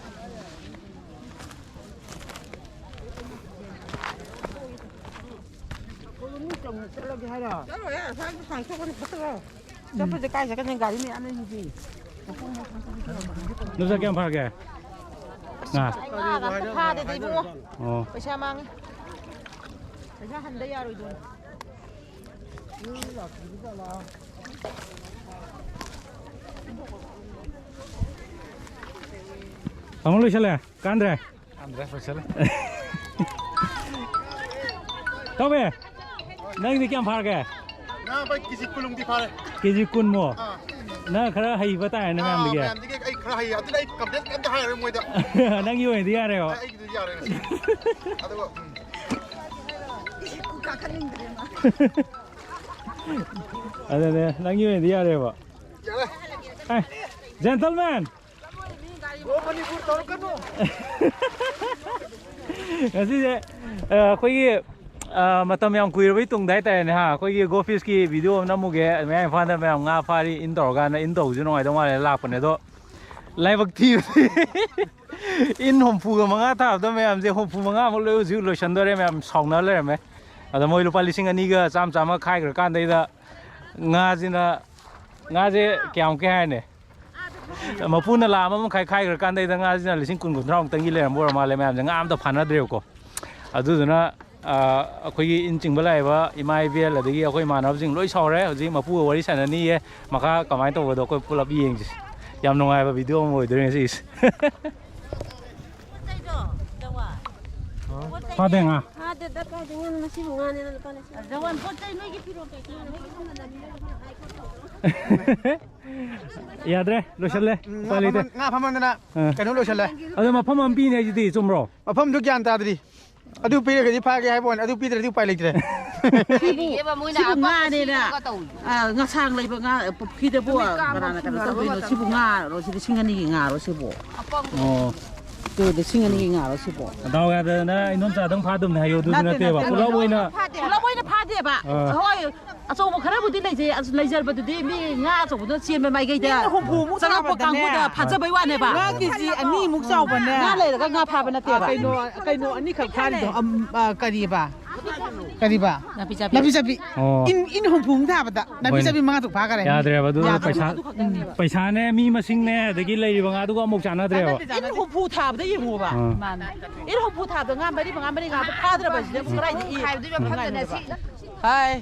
ꯆꯠꯂꯒꯦ ꯍꯥꯏꯔꯣ? ꯆꯠꯂꯣꯏꯍꯦ, ꯑꯁ꯭ꯋꯥꯏꯗ ꯁꯥꯡꯅ ꯆꯠꯀꯅꯤ, ꯐꯠꯇꯕ꯫ ꯆꯠꯄꯁꯦ ꯀꯥꯏ ꯆꯠꯀꯅꯤ? ꯒꯥꯔꯤ ꯃꯌꯥꯝ ꯂꯩꯁꯤꯗꯤ꯫ ꯅꯪ ꯄꯩꯁꯥ ꯀꯌꯥꯝ ꯐꯥꯔꯒꯦ? ꯉꯥ꯫ ꯑꯩ ꯉꯥꯒ ꯑꯝꯇ ꯐꯥꯗꯦꯗ, ꯏꯕꯨꯡꯉꯣ꯫ ꯑꯣ꯫ ꯄꯩꯁꯥ ꯃꯥꯡꯉꯦ꯫ ꯄꯩꯁꯥ ꯍꯟꯗ ꯌꯥꯔꯣꯏꯗꯣꯏꯅꯤ꯫ ꯇꯥꯃꯣ, ꯂꯣꯏꯁꯜꯂꯦ? ꯀꯥꯟꯗ꯭ꯔꯦ? ꯀꯥꯟꯗ꯭ꯔꯦ, ꯂꯣꯏꯁꯜꯂꯦ꯫ ꯇꯧꯋꯦ꯫ ꯅꯪꯗꯤ ꯀꯌꯥꯝ ꯐꯥꯔꯒꯦ? ꯉꯥ ꯚꯥꯏ, ꯀꯦꯖꯤ ꯀꯨꯟꯃꯨꯛꯇꯤ ꯐꯥꯔꯦ꯫ ꯀꯦꯖꯤ ꯀꯨꯟꯃꯨꯛ? ꯑꯥ꯫ ꯅꯪ ꯈꯔ ꯍꯩꯕ ꯇꯥꯏꯅꯦ ꯑꯥ, ꯃꯌꯥꯝꯗꯒꯤ꯫ ꯃꯌꯥꯝꯗꯒꯤ ꯑꯩ ꯈꯔ ꯍꯩꯌꯦ꯫ ꯑꯗꯨꯅ ꯑꯩ complaint ꯀꯩꯝꯇ ꯍꯥꯏꯔꯔꯣꯏ ꯃꯣꯏꯗ꯫ ꯅꯪꯒꯤ ꯑꯣꯏꯅꯗꯤ ꯌꯥꯔꯦꯕ? ꯑꯩ, ꯑꯩꯒꯤꯗꯨꯗꯤ ꯌꯥꯔꯦ ꯉꯁꯤ꯫ ꯑꯗꯨꯒ, ꯎꯝ꯫ ꯑꯗꯨꯅꯦ, ꯅꯪꯒꯤ ꯑꯣꯏꯅꯗꯤ ꯌꯥꯔꯦꯕ? ꯌꯥꯔꯦ꯫ ꯑꯦ, gentleman! ꯉꯁꯤꯁꯦ, ꯑ, ꯑꯩꯈꯣꯏꯒꯤ, ꯑ, ꯃꯇꯝ ꯌꯥꯝ ꯀꯨꯏꯔꯕꯩ ꯇꯨꯡꯗ ꯍꯥꯏꯇꯥꯔꯦꯅꯦ, ꯍꯥ, ꯑꯩꯈꯣꯏꯒꯤ ꯒꯣꯐꯤꯁꯀꯤ video ꯑꯃ ꯅꯝꯃꯨꯒꯦ, ꯃꯌꯥꯡ ꯏꯝꯐꯥꯜꯗ ꯃꯌꯥꯝ ꯉꯥ ꯐꯥꯔꯤ, in ꯇꯧꯔꯀꯥꯟꯗ, in ꯇꯧꯕꯁꯨ ꯅꯨꯡꯉꯥꯏꯗꯧ ꯃꯥꯜꯂꯦ, ꯂꯥꯛꯄꯅꯦ꯫ ꯑꯗꯣ ꯂꯥꯏꯕꯛ ꯊꯤꯕꯗꯤ, in ꯍꯨꯝꯐꯨꯒ ꯃꯉꯥ ꯊꯥꯕꯗ ꯃꯌꯥꯝꯁꯦ ꯍꯨꯝꯐꯨ ꯃꯉꯥꯃꯨꯛ ꯂꯣꯏ ꯍꯧꯖꯤꯛ ꯂꯣꯏꯁꯟꯗꯣꯔꯦ, ꯃꯌꯥꯝ ꯁꯥꯎꯅ ꯂꯩꯔꯝꯃꯦ꯫ ꯑꯗ ꯃꯣꯏ ꯂꯨꯄꯥ ꯂꯤꯁꯤꯡ ꯑꯅꯤꯒ ꯆꯥꯝꯃ ꯆꯥꯝꯃ ꯈꯥꯏꯈ꯭ꯔꯀꯥꯟꯗꯩꯗ ꯉꯥꯁꯤꯅ, ꯉꯥꯁꯦ ꯀꯌꯥꯃꯨꯛꯀꯤ ꯍꯥꯏꯔꯅꯤ? ꯃꯄꯨꯅ ꯂꯥꯈ ꯑꯃ ꯃꯈꯥꯏ ꯈꯥꯏꯈ꯭ꯔꯀꯥꯟꯗꯩꯗ ꯉꯥꯁꯤꯅ ꯂꯤꯁꯤꯡ ꯀꯨꯟ ꯀꯨꯟꯊ꯭ꯔꯥꯃꯨꯛꯇꯪꯒꯤ ꯂꯩꯔꯝꯕ ꯑꯣꯏꯔ ꯃꯥꯜꯂꯦ꯫ ꯃꯌꯥꯝꯁꯦ ꯉꯥ ꯑꯝꯇ ꯐꯥꯅꯗ꯭ꯔꯦꯕꯀꯣ꯫ ꯑꯗꯨꯗꯨꯅ, ꯑ, ꯑꯩꯈꯣꯏꯒꯤ in ꯆꯤꯡꯕ ꯂꯥꯛꯏꯕ ꯏꯃꯥ ꯏꯕꯦꯜ ꯑꯗꯒꯤ ꯑꯩꯈꯣꯏ ꯏꯃꯥꯟꯅꯕꯁꯤꯡ ꯂꯣꯏ ꯁꯥꯎꯔꯦ꯫ ꯍꯧꯖꯤꯛ ꯃꯄꯨꯒ ꯋꯥꯔꯤ ꯁꯥꯟꯅꯅꯤꯌꯦ꯫ ꯃꯈꯥ ꯀꯃꯥꯏꯅ ꯇꯧꯕꯗꯣ ꯑꯩꯈꯣꯏ ꯄꯨꯂꯞ ꯌꯦꯡꯁꯤ꯫ ꯌꯥꯝ ꯅꯨꯡꯉꯥꯏꯕ video ꯑꯃ ꯑꯣꯏꯗꯣꯏꯅꯦ ꯉꯁꯤꯒꯤꯁꯦ꯫ ꯐꯥꯗꯦ ꯉꯥ꯫ ꯐꯥꯗꯦꯗ, ꯀꯥꯏꯗꯩ ꯉꯥꯅꯣ? ꯉꯁꯤꯕꯨ ꯉꯥꯅꯦꯅ ꯂꯨꯄꯥ ꯂꯤꯁꯤꯡ꯫ ꯖꯋꯥꯟ, ꯄꯣꯠ ꯆꯩ ꯅꯣꯏꯒꯤ ꯐꯤꯔꯣꯜ ꯀꯩꯀꯩ ꯂꯩꯕ ꯈꯪꯗꯅ꯫ ꯌꯥꯗ꯭ꯔꯦ, ꯂꯣꯏꯁꯜꯂꯦ꯫ ꯎꯝ, ꯎꯄꯥꯏ ꯂꯩꯇꯦ꯫ ꯉꯥ ꯐꯝꯃꯟ-, ꯉꯥ ꯐꯝꯃꯟꯗꯅ ꯑꯥ꯫ ꯀꯩꯅꯣ ꯂꯣꯏꯁꯜꯂꯦ꯫ ꯑꯗꯣ ꯃꯐꯝ ꯑꯃ ꯄꯤꯅꯦ ꯍꯥꯏꯁꯤꯗꯤ, ꯆꯨꯝꯕ꯭ꯔꯣ? ꯃꯐꯝꯗꯨ ꯒ꯭ꯌꯥꯟ ꯇꯥꯗ꯭ꯔꯤ꯫ ꯑꯗꯨ ꯄꯤꯔꯒꯗꯤ ꯐꯥꯒꯦ ꯍꯥꯏꯕ ꯋꯥꯅꯤ, ꯑꯗꯨ ꯄꯤꯗ꯭ꯔꯗꯤ ꯎꯄꯥꯏ ꯂꯩꯇ꯭ꯔꯦ꯫ ꯁꯤꯕꯨ ꯉꯥꯅꯦꯅ, ꯑ, ꯉꯁꯥꯡ ꯂꯩꯕ ꯉꯥ, ꯄꯨꯈ꯭ꯔꯤꯗꯕꯨ ꯀꯅꯥꯅ ꯀꯩꯅꯣ ꯇꯧꯗꯣꯏꯅꯣ? ꯁꯤꯕꯨ ꯉꯥꯔꯣ? ꯁꯤ ꯂꯤꯁꯤꯡ ꯑꯅꯤꯒꯤ ꯉꯥꯔꯣ ꯁꯤꯕꯨ? ꯑꯣ꯫ ꯁꯤ ꯂꯤꯁꯤꯡ ꯑꯅꯤꯒꯤ ꯉꯥꯔꯣ ꯁꯤꯕꯨ? ꯗꯥꯎ ꯌꯥꯗꯗꯅ ꯏꯟꯗꯣꯝꯆꯥꯗꯪ ꯐꯥꯗꯕꯅꯦ ꯍꯥꯏꯌꯣ, ꯑꯗꯨꯁꯨ ꯅꯠꯇꯦ, ꯅꯠꯇꯦꯕ꯫ ꯅꯠꯇꯦ꯫ ꯄꯨꯂꯞ ꯑꯣꯏꯅ ꯄꯨꯂꯞ ꯑꯣꯏꯅ ꯐꯥꯗꯦꯕ꯫ ꯑꯥ꯫ ꯍꯣꯏ, ꯑꯆꯧꯕ ꯈꯔꯕꯨꯗꯤ ꯂꯩꯖꯩ, ꯑꯁ, ꯂꯩꯖꯕꯗꯨꯗꯤ ꯃꯤ ꯉꯥ ꯑꯆꯧꯕꯗꯨꯅ ꯆꯦꯟꯕ ꯃꯥꯏꯀꯩꯗ ꯃꯤꯅ ꯍꯨꯝꯐꯨꯃꯨꯛ ꯆꯪꯉꯛꯄ ꯊꯥꯕꯗꯅꯦ꯫ ꯀꯥꯡꯕꯨꯗ ꯐꯥꯖꯕꯩ ꯋꯥꯅꯦꯕ꯫ ꯉꯥ ꯀꯦꯖꯤ ꯑꯅꯤꯃꯨꯛ ꯆꯥꯎꯕꯅꯦ꯫ ꯉꯥ ꯂꯩꯔꯒ ꯉꯥ ꯐꯥꯕ ꯅꯠꯇꯦꯕ꯫ ꯀꯩꯅꯣ, ꯀꯩꯅꯣ ꯑꯅꯤꯈꯛ ꯐꯥꯔꯤꯗꯣ, ꯑꯝ, ꯑ, ꯀꯔꯤꯕ? ꯀꯔꯤꯕ? ꯅꯥꯄꯤ ꯆꯥꯕꯤ꯫ ꯅꯥꯄꯤ ꯆꯥꯕꯤ꯫ ꯑꯣ꯫ ꯏꯟ, ꯏꯟ ꯍꯨꯝꯐꯨ ꯃꯨꯛ ꯊꯥꯕꯗ ꯅꯥꯄꯤ ꯍꯣꯏꯅꯦ꯫ ꯆꯥꯕꯤ ꯃꯉꯥ ꯇꯔꯨꯛ ꯐꯥꯈꯔꯦ꯫ ꯌꯥꯗ꯭ꯔꯦꯕ ꯑꯗꯨ ꯌꯥꯗ꯭ꯔꯦ꯫ ꯄꯩꯁꯥ, ꯎꯝ, ꯄꯩꯁꯥꯅꯦ, ꯃꯤ ꯃꯁꯤꯡꯅꯦ, ꯑꯗꯒꯤ ꯂꯩꯔꯤꯕ ꯉꯥꯗꯨꯒ ꯑꯃꯨꯛ ꯆꯥꯟꯅꯗ꯭ꯔꯦꯕ꯫ ꯏꯟ ꯍꯨꯝꯐꯨ ꯊꯥꯕꯗ ꯌꯦꯡꯉꯣꯕ꯫ ꯑꯥ꯫ ꯃꯥꯅꯦ꯫ ꯏꯟ ꯍꯨꯝꯐꯨ ꯊꯥꯕꯗ ꯉꯥ ꯃꯔꯤ ꯃꯉꯥ, ꯃꯔꯤ ꯉꯥ ꯐꯥꯗ꯭ꯔꯕꯁꯤꯗ ꯀꯗꯥꯏꯗꯒꯤ ꯏꯟ ꯍꯥꯏꯕꯗꯨꯒꯤ ꯃꯐꯝꯗꯅꯦ ꯉꯥꯏꯅꯦꯕ? ꯁꯤ꯫ ꯍꯥꯏ꯫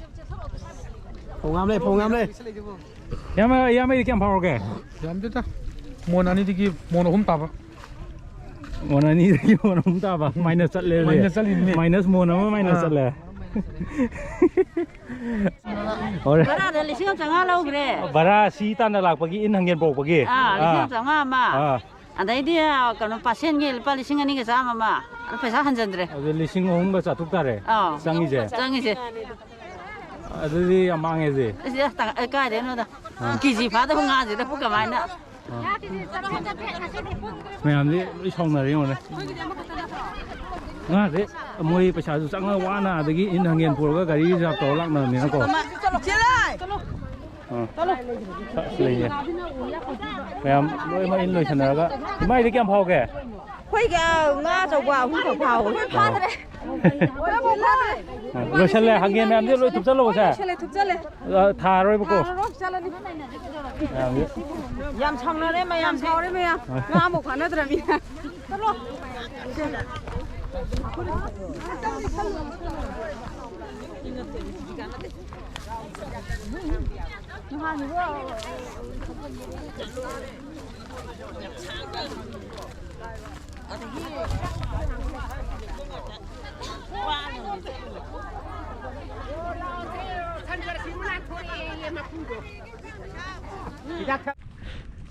ꯐꯧꯉꯥꯝ ꯂꯩ, ꯐꯧꯉꯥꯝ ꯂꯩ꯫ ꯏꯌꯥꯝꯕ, ꯏꯌꯥꯝꯕꯒꯤꯗꯤ ꯀꯌꯥꯝ ꯐꯥꯎꯔꯒꯦ? ꯌꯥꯝꯗꯦꯗ꯫ ꯃꯣꯟ ꯑꯅꯤꯗꯒꯤ ꯃꯣꯟ ꯑꯍꯨꯝ ꯇꯥꯕ꯫ ꯃꯣꯟ ꯑꯅꯤꯗꯒꯤ ꯃꯣꯟ ꯑꯍꯨꯝ ꯇꯥꯕ꯫ ꯃꯥꯏꯅꯁ ꯆꯠꯂꯦ ꯑꯗꯨꯗꯤ꯫ ꯃꯥꯏꯅꯁ ꯆꯠꯂꯤꯅꯦ꯫ ꯃꯥꯏꯅꯁ ꯃꯣꯟ ꯑꯃ ꯃꯥꯏꯅꯁ ꯑꯥ꯫ ꯆꯠꯂꯦ꯫ ꯍꯣꯔꯦꯟ꯫ ꯚꯔꯥꯗ ꯂꯤꯁꯤꯡ ꯑꯃ ꯆꯥꯝꯃꯉꯥ ꯂꯧꯈ꯭ꯔꯦ꯫ ꯚꯔꯥ ꯁꯤ ꯇꯥꯟꯅ ꯂꯥꯛꯄꯒꯤ, ꯏꯟ ꯍꯪꯒꯦꯟ ꯄꯣꯛꯄꯒꯤ? ꯑꯥ, ꯂꯤꯁꯤꯡ ꯑꯃ ꯆꯥꯝꯃꯉꯥ ꯑꯃ꯫ ꯑꯥ꯫ ꯑꯗꯩꯗꯤ, ꯑ, ꯀꯩꯅꯣ, ꯄꯥꯁꯦꯟꯒꯤ ꯂꯨꯄꯥ ꯂꯤꯁꯤꯡ ꯑꯅꯤꯒ ꯆꯥꯝꯃ ꯑꯃ꯫ ꯑꯗꯨ ꯄꯩꯁꯥ ꯍꯟꯖꯟꯗ꯭ꯔꯦ꯫ ꯑꯗꯨ ꯂꯤꯁꯤꯡ ꯑꯍꯨꯝꯒ ꯆꯥꯇ꯭ꯔꯨꯛ ꯇꯥꯔꯦ ꯑꯥ꯫ ꯆꯪꯉꯤꯁꯦ? ꯆꯪꯉꯤꯁꯦ꯫ ꯑꯗꯨꯗꯤ ꯌꯥꯝ ꯃꯥꯡꯉꯦ ꯁꯤ꯫ ꯑꯁ, ꯑꯁ, ꯇ-, ꯑꯦ, ꯀꯥꯏꯗꯩꯅꯣꯗ? ꯑꯥ꯫ ꯀꯦ ꯖꯤ ꯐꯥꯗꯕ ꯉꯥꯁꯤꯗꯕꯨ ꯀꯃꯥꯏꯅ? ꯑꯥ꯫ ꯃꯌꯥꯝꯗꯤ ꯂꯣꯏ ꯁꯥꯎꯅꯔꯦ ꯌꯦꯡꯉꯣꯅꯦ꯫ ꯉꯥꯁꯦ ꯃꯣꯏ ꯄꯩꯁꯥꯁꯨ ꯆꯪꯉ ꯋꯥꯅ ꯑꯗꯒꯤ ꯏꯟ ꯍꯪꯒꯦꯟ ꯄꯨꯔꯒ ꯒꯥꯔꯤ ꯔꯤꯖꯥꯔꯚ ꯇꯧꯔ ꯂꯥꯛꯅꯕꯅꯤꯅꯀꯣ꯫ ꯆꯦꯜꯂꯦ! ꯑꯥ꯫ ꯑꯁ, ꯂꯩꯌꯦ꯫ ꯃꯌꯥꯝ ꯂꯣꯏꯅꯃꯛ ꯏꯟ ꯂꯣꯏꯁꯟꯅꯔꯒ꯫ ꯏꯃꯥꯒꯤꯗꯤ ꯀꯌꯥꯝ ꯐꯥꯎꯒꯦ? ꯑꯩꯈꯣꯏꯒꯤ ꯉꯥ ꯑꯆꯧꯕ ꯑꯍꯨꯝ ꯈꯛ ꯐꯥꯍꯧꯋꯦ꯫ ꯐꯥꯗ꯭ꯔꯦ꯫ ꯑꯥ, ꯂꯣꯏꯁꯜꯂꯦ꯫ ꯍꯪꯒꯦꯟ ꯃꯌꯥꯝꯁꯦ ꯂꯣꯏ ꯊꯨꯞꯆꯜꯂꯣꯕꯁꯦ꯫ ꯂꯣꯏꯁꯜꯂꯦ, ꯊꯨꯞꯆꯜꯂꯦ꯫ ꯑꯥ, ꯊꯥꯔꯔꯣꯏꯕꯀꯣ꯫ ꯊꯥꯔꯔꯣꯏ, ꯆꯠꯂꯅꯤ꯫ ꯃꯌꯥꯝꯁꯦ꯫ ꯌꯥꯝ ꯁꯥꯎꯅꯔꯦ ꯃꯌꯥꯝ, ꯁꯥꯎꯔꯦ ꯃꯌꯥꯝ꯫ ꯑꯥ꯫ ꯉꯥ ꯑꯃꯨꯛ ꯐꯥꯅꯗ꯭ꯔꯕꯅꯤꯅ꯫ ꯆꯠꯂꯣ꯫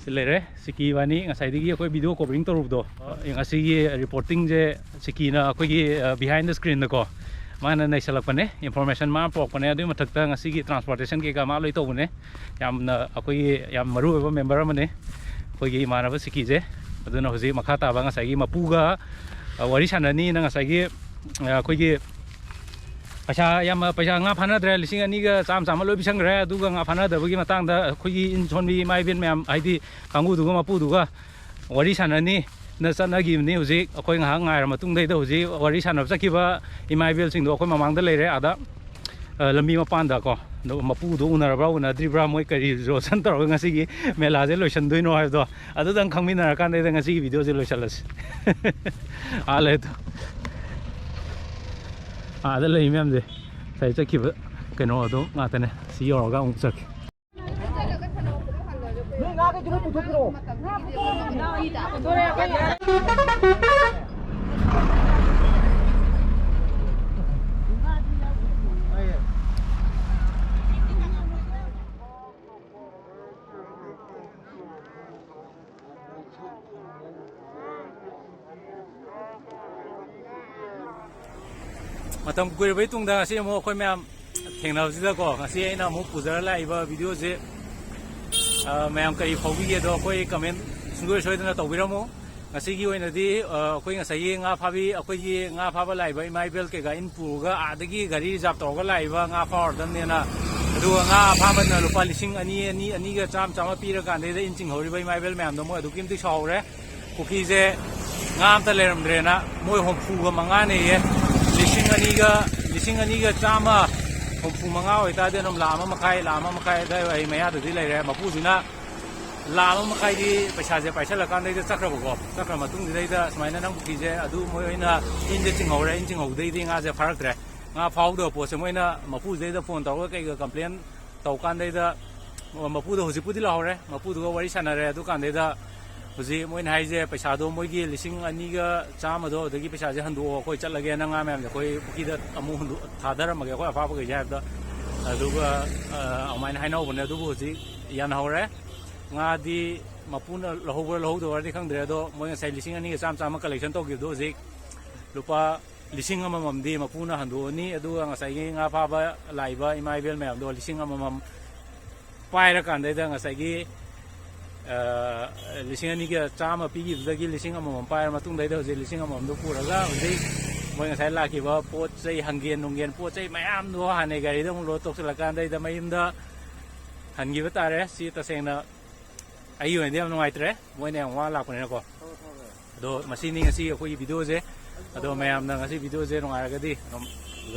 ꯁꯤ ꯂꯩꯔꯦ, ꯁꯤꯀꯤ ꯏꯕꯥꯅꯤ ꯉꯁꯥꯏꯗꯒꯤ ꯑꯩꯈꯣꯏ video covering ꯇꯧꯔꯨꯕꯗꯣ, ꯑ, ꯉꯁꯤꯒꯤ reporting ꯁꯦ ꯁꯤꯀꯤꯅ ꯑꯩꯈꯣꯏꯒꯤ, ꯑ, behind the screen ꯗꯀꯣ, ꯃꯥꯅ ꯅꯩꯁꯜꯂꯛꯄꯅꯦ, information ꯃꯥꯅ ꯄꯨꯔꯛꯄꯅꯦ, ꯑꯗꯨꯒꯤ ꯃꯊꯛꯇ ꯉꯁꯤꯒꯤ transportation ꯀꯩꯀꯥ ꯃꯥ ꯂꯣꯏ ꯇꯧꯕꯅꯦ꯫ ꯌꯥꯝꯅ ꯑꯩꯈꯣꯏꯒꯤ ꯌꯥꯝ ꯃꯔꯨ ꯑꯣꯏꯕ member ꯑꯃꯅꯦ ꯑꯩꯈꯣꯏꯒꯤ ꯏꯃꯥꯟꯅꯕ ꯁꯤꯀꯤꯁꯦ꯫ ꯑꯗꯨꯅ ꯍꯧꯖꯤꯛ ꯃꯈꯥ ꯇꯥꯕ ꯉꯁꯥꯏꯒꯤ ꯃꯄꯨꯒ, ꯑ, ꯋꯥꯔꯤ ꯁꯥꯟꯅꯅꯤꯅ ꯉꯁꯥꯏꯒꯤ, ꯑ, ꯑꯩꯈꯣꯏꯒꯤ ꯄꯩꯁꯥ ꯌꯥꯝ, ꯄꯩꯁꯥ ꯉꯥ ꯐꯥꯅꯗ꯭ꯔꯦ, ꯂꯤꯁꯤꯡ ꯑꯅꯤꯒ ꯆꯥꯝꯃ ꯆꯥꯝꯃ ꯂꯣꯏ ꯄꯤꯁꯟꯈ꯭ꯔꯦ꯫ ꯑꯗꯨꯒ ꯉꯥ ꯐꯥꯅꯗꯕꯒꯤ ꯃꯇꯥꯡꯗ ꯑꯩꯈꯣꯏꯒꯤ ꯏꯟ ꯁꯣꯟꯕꯤ ꯏꯃꯥ ꯏꯕꯦꯟ ꯃꯌꯥꯝ, ꯍꯥꯏꯗꯤ ꯀꯥꯡꯕꯨꯗꯨꯒ ꯃꯄꯨꯗꯨꯒ ꯋꯥꯔꯤ ꯁꯥꯟꯅꯅꯤ꯫ ꯅ ꯆꯠꯅꯈꯤꯕꯅꯤ꯫ ꯍꯧꯖꯤꯛ ꯑꯩꯈꯣꯏ ꯉꯥꯏꯍꯥꯛ ꯉꯥꯏꯔ ꯃꯇꯨꯡꯗꯩꯗ ꯍꯧꯖꯤꯛ ꯋꯥꯔꯤ ꯁꯥꯟꯅꯕ ꯆꯠꯈꯤꯕ ꯏꯃꯥ ꯏꯕꯦꯜꯁꯤꯡꯗꯣ ꯑꯩꯈꯣꯏ ꯃꯃꯥꯡꯗ ꯂꯩꯔꯦ, ꯑꯥꯗ, ꯑ, ꯂꯝꯕꯤ ꯃꯄꯥꯟꯗ ꯀꯣ꯫ ꯑꯗꯣ ꯃꯄꯨꯗꯣ ꯎꯅꯔꯕ꯭ꯔꯥ ꯎꯅꯗ꯭ꯔꯤꯕ꯭ꯔꯥ, ꯃꯣꯏ ꯀꯔꯤ ꯔꯤꯖꯣꯂꯨꯁꯟ ꯇꯧꯔꯒ ꯉꯁꯤꯒꯤ ꯃꯦꯂꯥꯁꯦ ꯂꯣꯏꯁꯤꯟꯗꯣꯏꯅꯣ ꯍꯥꯏꯕꯗꯣ ꯑꯗꯨꯗꯪ ꯈꯪꯃꯤꯟꯅꯔꯀꯥꯟꯗꯩꯗ ꯉꯁꯤꯒꯤ ꯚꯤꯗꯤꯑꯣꯁꯦ ꯂꯣꯏꯁꯤꯜꯂꯁꯤ꯫ ꯑꯥ ꯂꯩ ꯑꯗꯣ꯫ ꯑꯥꯗ ꯂꯩ ꯃꯌꯥꯝꯁꯦ ꯉꯁꯥꯏ ꯆꯠꯈꯤꯕ ꯀꯩꯅꯣ ꯑꯗꯨ ꯉꯥꯛꯇꯅꯦ꯫ ꯁꯤ ꯌꯧꯔꯒ ꯑꯃꯨꯛ ꯆꯠꯀꯦ꯫ ꯅꯣꯏ ꯉꯥ ꯀꯩꯗꯣ ꯂꯣꯏ ꯄꯨꯊꯣꯛꯄꯤꯔꯛꯑꯣ꯫ ꯃꯇꯝ ꯀꯨꯏꯔꯕꯩ ꯇꯨꯡꯗ ꯉꯁꯤ ꯑꯃꯨꯛ ꯑꯩꯈꯣꯏ ꯃꯌꯥꯝ ꯊꯦꯡꯅꯕꯁꯤꯗꯀꯣ, ꯉꯁꯤ ꯑꯩꯅ ꯑꯃꯨꯛ ꯄꯨꯖꯔ ꯂꯥꯛꯏꯕ ꯚꯤꯗꯤꯑꯣꯁꯦ, ꯑ, ꯃꯌꯥꯝ ꯀꯔꯤ ꯐꯥꯎꯕꯤꯒꯦꯗꯣ ꯑꯩꯈꯣꯏ ꯀꯃꯦꯟ ꯁꯨꯡꯁꯣꯏ ꯁꯣꯏꯗꯅ ꯇꯧꯕꯤꯔꯝꯃꯨ꯫ ꯉꯁꯤꯒꯤ ꯑꯣꯏꯅꯗꯤ, ꯑ, ꯑꯩꯈꯣꯏ ꯉꯁꯥꯏꯒꯤ ꯉꯥ ꯐꯥꯕꯤ, ꯑꯩꯈꯣꯏꯒꯤ ꯉꯥ ꯐꯥꯕ ꯂꯥꯛꯏꯕ ꯏꯃꯥ ꯏꯕꯦꯜ ꯀꯩꯀꯥ ꯏꯟ ꯄꯨꯔꯒ ꯑꯥꯗꯒꯤ ꯒꯥꯔꯤ ꯔꯤꯖꯥꯕ ꯇꯧꯔꯒ ꯂꯥꯛꯏꯕ ꯉꯥ ꯐꯥꯔꯗꯕꯅꯦꯅ, ꯑꯗꯨꯒ ꯉꯥ ꯑꯐꯥꯕꯅ ꯂꯨꯄꯥ ꯂꯤꯁꯤꯡ ꯑꯅꯤ, ꯑꯅꯤ, ꯑꯅꯤꯒ ꯆꯥꯝꯃ, ꯆꯥꯝꯃ ꯄꯤꯔꯀꯥꯟꯗꯩꯗ ꯏꯟ ꯆꯤꯡꯍꯧꯔꯤꯕ ꯏꯃꯥ ꯏꯕꯦꯜ ꯃꯌꯥꯝꯗꯣ ꯃꯣꯏ ꯑꯗꯨꯛꯀꯤ ꯃꯇꯤꯛ ꯁꯥꯎꯍꯧꯔꯦ꯫ ꯄꯨꯈ꯭ꯔꯤꯁꯦ ꯉꯥ ꯑꯝꯇ ꯂꯩꯔꯝꯗ꯭ꯔꯦꯅ ꯃꯣꯏ ꯍꯨꯝꯐꯨꯒ ꯃꯉꯥꯅꯦꯌꯦ꯫ ꯂꯤꯁꯤꯡ ꯑꯅꯤꯒ, ꯂꯤꯁꯤꯡ ꯑꯅꯤꯒ ꯆꯥꯝꯃ ꯍꯨꯝꯐꯨ ꯃꯉꯥ ꯑꯣꯏꯇꯥꯔꯗꯤ ꯑꯗꯨꯝ ꯂꯥꯈ ꯑꯃ ꯃꯈꯥꯏ, ꯂꯥꯈ ꯑꯃ ꯃꯈꯥꯏ ꯑꯗꯨꯋꯥꯏ ꯃꯌꯥꯗꯗꯤ ꯂꯩꯔꯦ꯫ ꯃꯄꯨꯁꯤꯅ ꯂꯥꯈ ꯑꯃ ꯃꯈꯥꯏꯗꯤ ꯄꯩꯁꯥꯁꯦ ꯄꯥꯏꯁꯜꯂꯀꯥꯟꯗꯩꯗ ꯆꯠꯈ꯭ꯔꯕꯀꯣ꯫ ꯆꯠꯈ꯭ꯔ ꯃꯇꯨꯡꯁꯤꯗꯩꯗ ꯁꯨꯃꯥꯏꯅ ꯅꯪ ꯄꯨꯈ꯭ꯔꯤꯁꯦ ꯑꯗꯨ ꯃꯣꯏ ꯑꯣꯏꯅ ꯏꯟꯁꯦ ꯆꯤꯡꯍꯧꯔꯦ, ꯏꯟ ꯆꯤꯡꯍꯧꯗꯩꯗꯤ ꯉꯥꯁꯦ ꯐꯥꯔꯛꯇ꯭ꯔꯦ꯫ ꯉꯥ ꯐꯥꯍꯧꯗꯕ ꯄꯣꯠꯁꯦ ꯃꯣꯏꯅ ꯃꯄꯨꯁꯤꯗꯩꯗ ꯐꯣꯟ ꯇꯧꯔꯒ ꯀꯩꯒ ꯀꯝꯄ꯭ꯂꯦꯟ ꯇꯧꯀꯥꯟꯗꯩꯗ ꯃꯄꯨꯗꯣ ꯍꯧꯖꯤꯛꯄꯨꯗꯤ ꯂꯥꯛꯍꯧꯔꯦ, ꯃꯄꯨꯗꯨꯒ ꯋꯥꯔꯤ ꯁꯥꯟꯅꯔꯦ꯫ ꯑꯗꯨꯀꯥꯟꯗꯩꯗ ꯍꯧꯖꯤꯛ ꯃꯣꯏꯅ ꯍꯥꯏꯁꯦ ꯄꯩꯁꯥꯗꯣ ꯃꯣꯏꯒꯤ ꯂꯤꯁꯤꯡ ꯑꯅꯤꯒ ꯆꯥꯝꯃꯗꯣ ꯑꯗꯒꯤ ꯄꯩꯁꯥꯁꯦ ꯍꯟꯗꯣꯛꯑꯣ, ꯑꯩꯈꯣꯏ ꯆꯠꯂꯒꯦ, ꯅꯪ ꯉꯥ ꯃꯌꯥꯝꯁꯦ ꯑꯩꯈꯣꯏ ꯄꯨꯈ꯭ꯔꯤꯗ ꯑꯃꯨꯛ ꯍꯨꯟꯗꯣꯛ-, ꯊꯥꯗꯔꯝꯃꯒꯦ ꯑꯩꯈꯣꯏ ꯑꯐꯥꯕꯈꯩꯁꯦ ꯍꯥꯏꯕꯗ꯫ ꯑꯗꯨꯒ, ꯑ, ꯑꯗꯨꯃꯥꯏꯅ ꯍꯥꯏꯅꯍꯧꯕꯅꯦ꯫ ꯑꯗꯨꯕꯨ ꯍꯧꯖꯤꯛ ꯌꯥꯅꯍꯧꯔꯦ꯫ ꯉꯥꯗꯤ ꯃꯄꯨꯅ ꯂꯧꯍꯧꯕ꯭ꯔꯥ ꯂꯧꯍꯧꯗꯕ꯭ꯔꯥꯗꯤ ꯈꯪꯗ꯭ꯔꯦ, ꯑꯗꯣ ꯃꯣꯏ ꯉꯁꯥꯏ ꯂꯤꯁꯤꯡ ꯑꯅꯤꯒ ꯆꯥꯝꯃ ꯆꯥꯝꯃ ꯀꯂꯦꯛꯁꯟ ꯇꯧꯈꯤꯕꯗꯣ ꯍꯧꯖꯤꯛ ꯂꯨꯄꯥ ꯂꯤꯁꯤꯡ ꯑꯃꯃꯝꯗꯤ ꯃꯄꯨꯅ ꯍꯟꯗꯣꯛꯑꯅꯤ꯫ ꯑꯗꯨꯒ ꯉꯁꯥꯏꯒꯤ ꯉꯥ ꯐꯥꯕ ꯂꯥꯛꯏꯕ ꯏꯃꯥ ꯏꯕꯦꯜ ꯃꯌꯥꯝꯗꯣ ꯂꯤꯁꯤꯡ ꯑꯃꯃꯝ ꯄꯥꯏꯔꯀꯥꯟꯗꯩꯗ ꯉꯁꯥꯏꯒꯤ, ꯑ, ꯂꯤꯁꯤꯡ ꯑꯅꯤꯒ ꯆꯥꯝꯃ ꯄꯤꯈꯤꯕꯗꯒꯤ ꯂꯤꯁꯤꯡ ꯑꯃꯃꯝ ꯄꯥꯏꯔ ꯃꯇꯨꯡꯗꯩꯗ ꯍꯧꯖꯤꯛ ꯂꯤꯁꯤꯡ ꯑꯃꯃꯝꯗꯣ ꯄꯨꯔꯒ ꯍꯧꯖꯤꯛ ꯃꯣꯏ ꯉꯁꯥꯏ ꯂꯥꯛꯈꯤꯕ ꯄꯣꯠ ꯆꯩ, ꯍꯪꯒꯦꯟ ꯅꯨꯡꯒꯦꯟ ꯄꯣꯠ ꯆꯩ ꯃꯌꯥꯝꯗꯣ ꯍꯥꯟꯅꯩ ꯒꯥꯔꯤꯗ ꯑꯃꯨꯛ ꯂꯣꯗ ꯇꯧꯁꯤꯜꯂꯀꯥꯟꯗꯩꯗ ꯃꯌꯨꯝꯗ ꯍꯟꯈꯤꯕ ꯇꯥꯔꯦ꯫ ꯁꯤ ꯇꯁꯦꯡꯅ ꯑꯩꯒꯤ ꯑꯣꯏꯅꯗꯤ ꯌꯥꯝ ꯅꯨꯡꯉꯥꯏꯇ꯭ꯔꯦ, ꯃꯣꯏꯅ ꯌꯥꯝ ꯋꯥ ꯂꯥꯛꯄꯅꯤꯅꯀꯣ꯫ ꯑꯗꯣ ꯃꯁꯤꯅꯤ ꯉꯁꯤ ꯑꯩꯈꯣꯏꯒꯤ videoꯁꯦ꯫ ꯑꯗꯣ ꯃꯌꯥꯝꯅ ꯉꯁꯤ videoꯁꯦ ꯅꯨꯡꯉꯥꯏꯔꯒꯗꯤ ꯑꯗꯨꯝ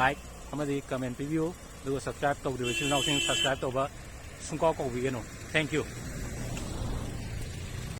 like ꯑꯃꯗꯤ comment ꯄꯤꯕꯤꯌꯨ꯫ ꯑꯗꯨꯒ subscribe ꯇꯧꯗ꯭ꯔꯤꯕ ꯏꯆꯤꯜ ꯏꯅꯥꯎꯁꯤꯡ subscribe ꯇꯧꯕ ꯁꯨꯡꯀꯥꯎ ꯀꯥꯎꯕꯤꯒꯅꯨ꯫ Thank you꯫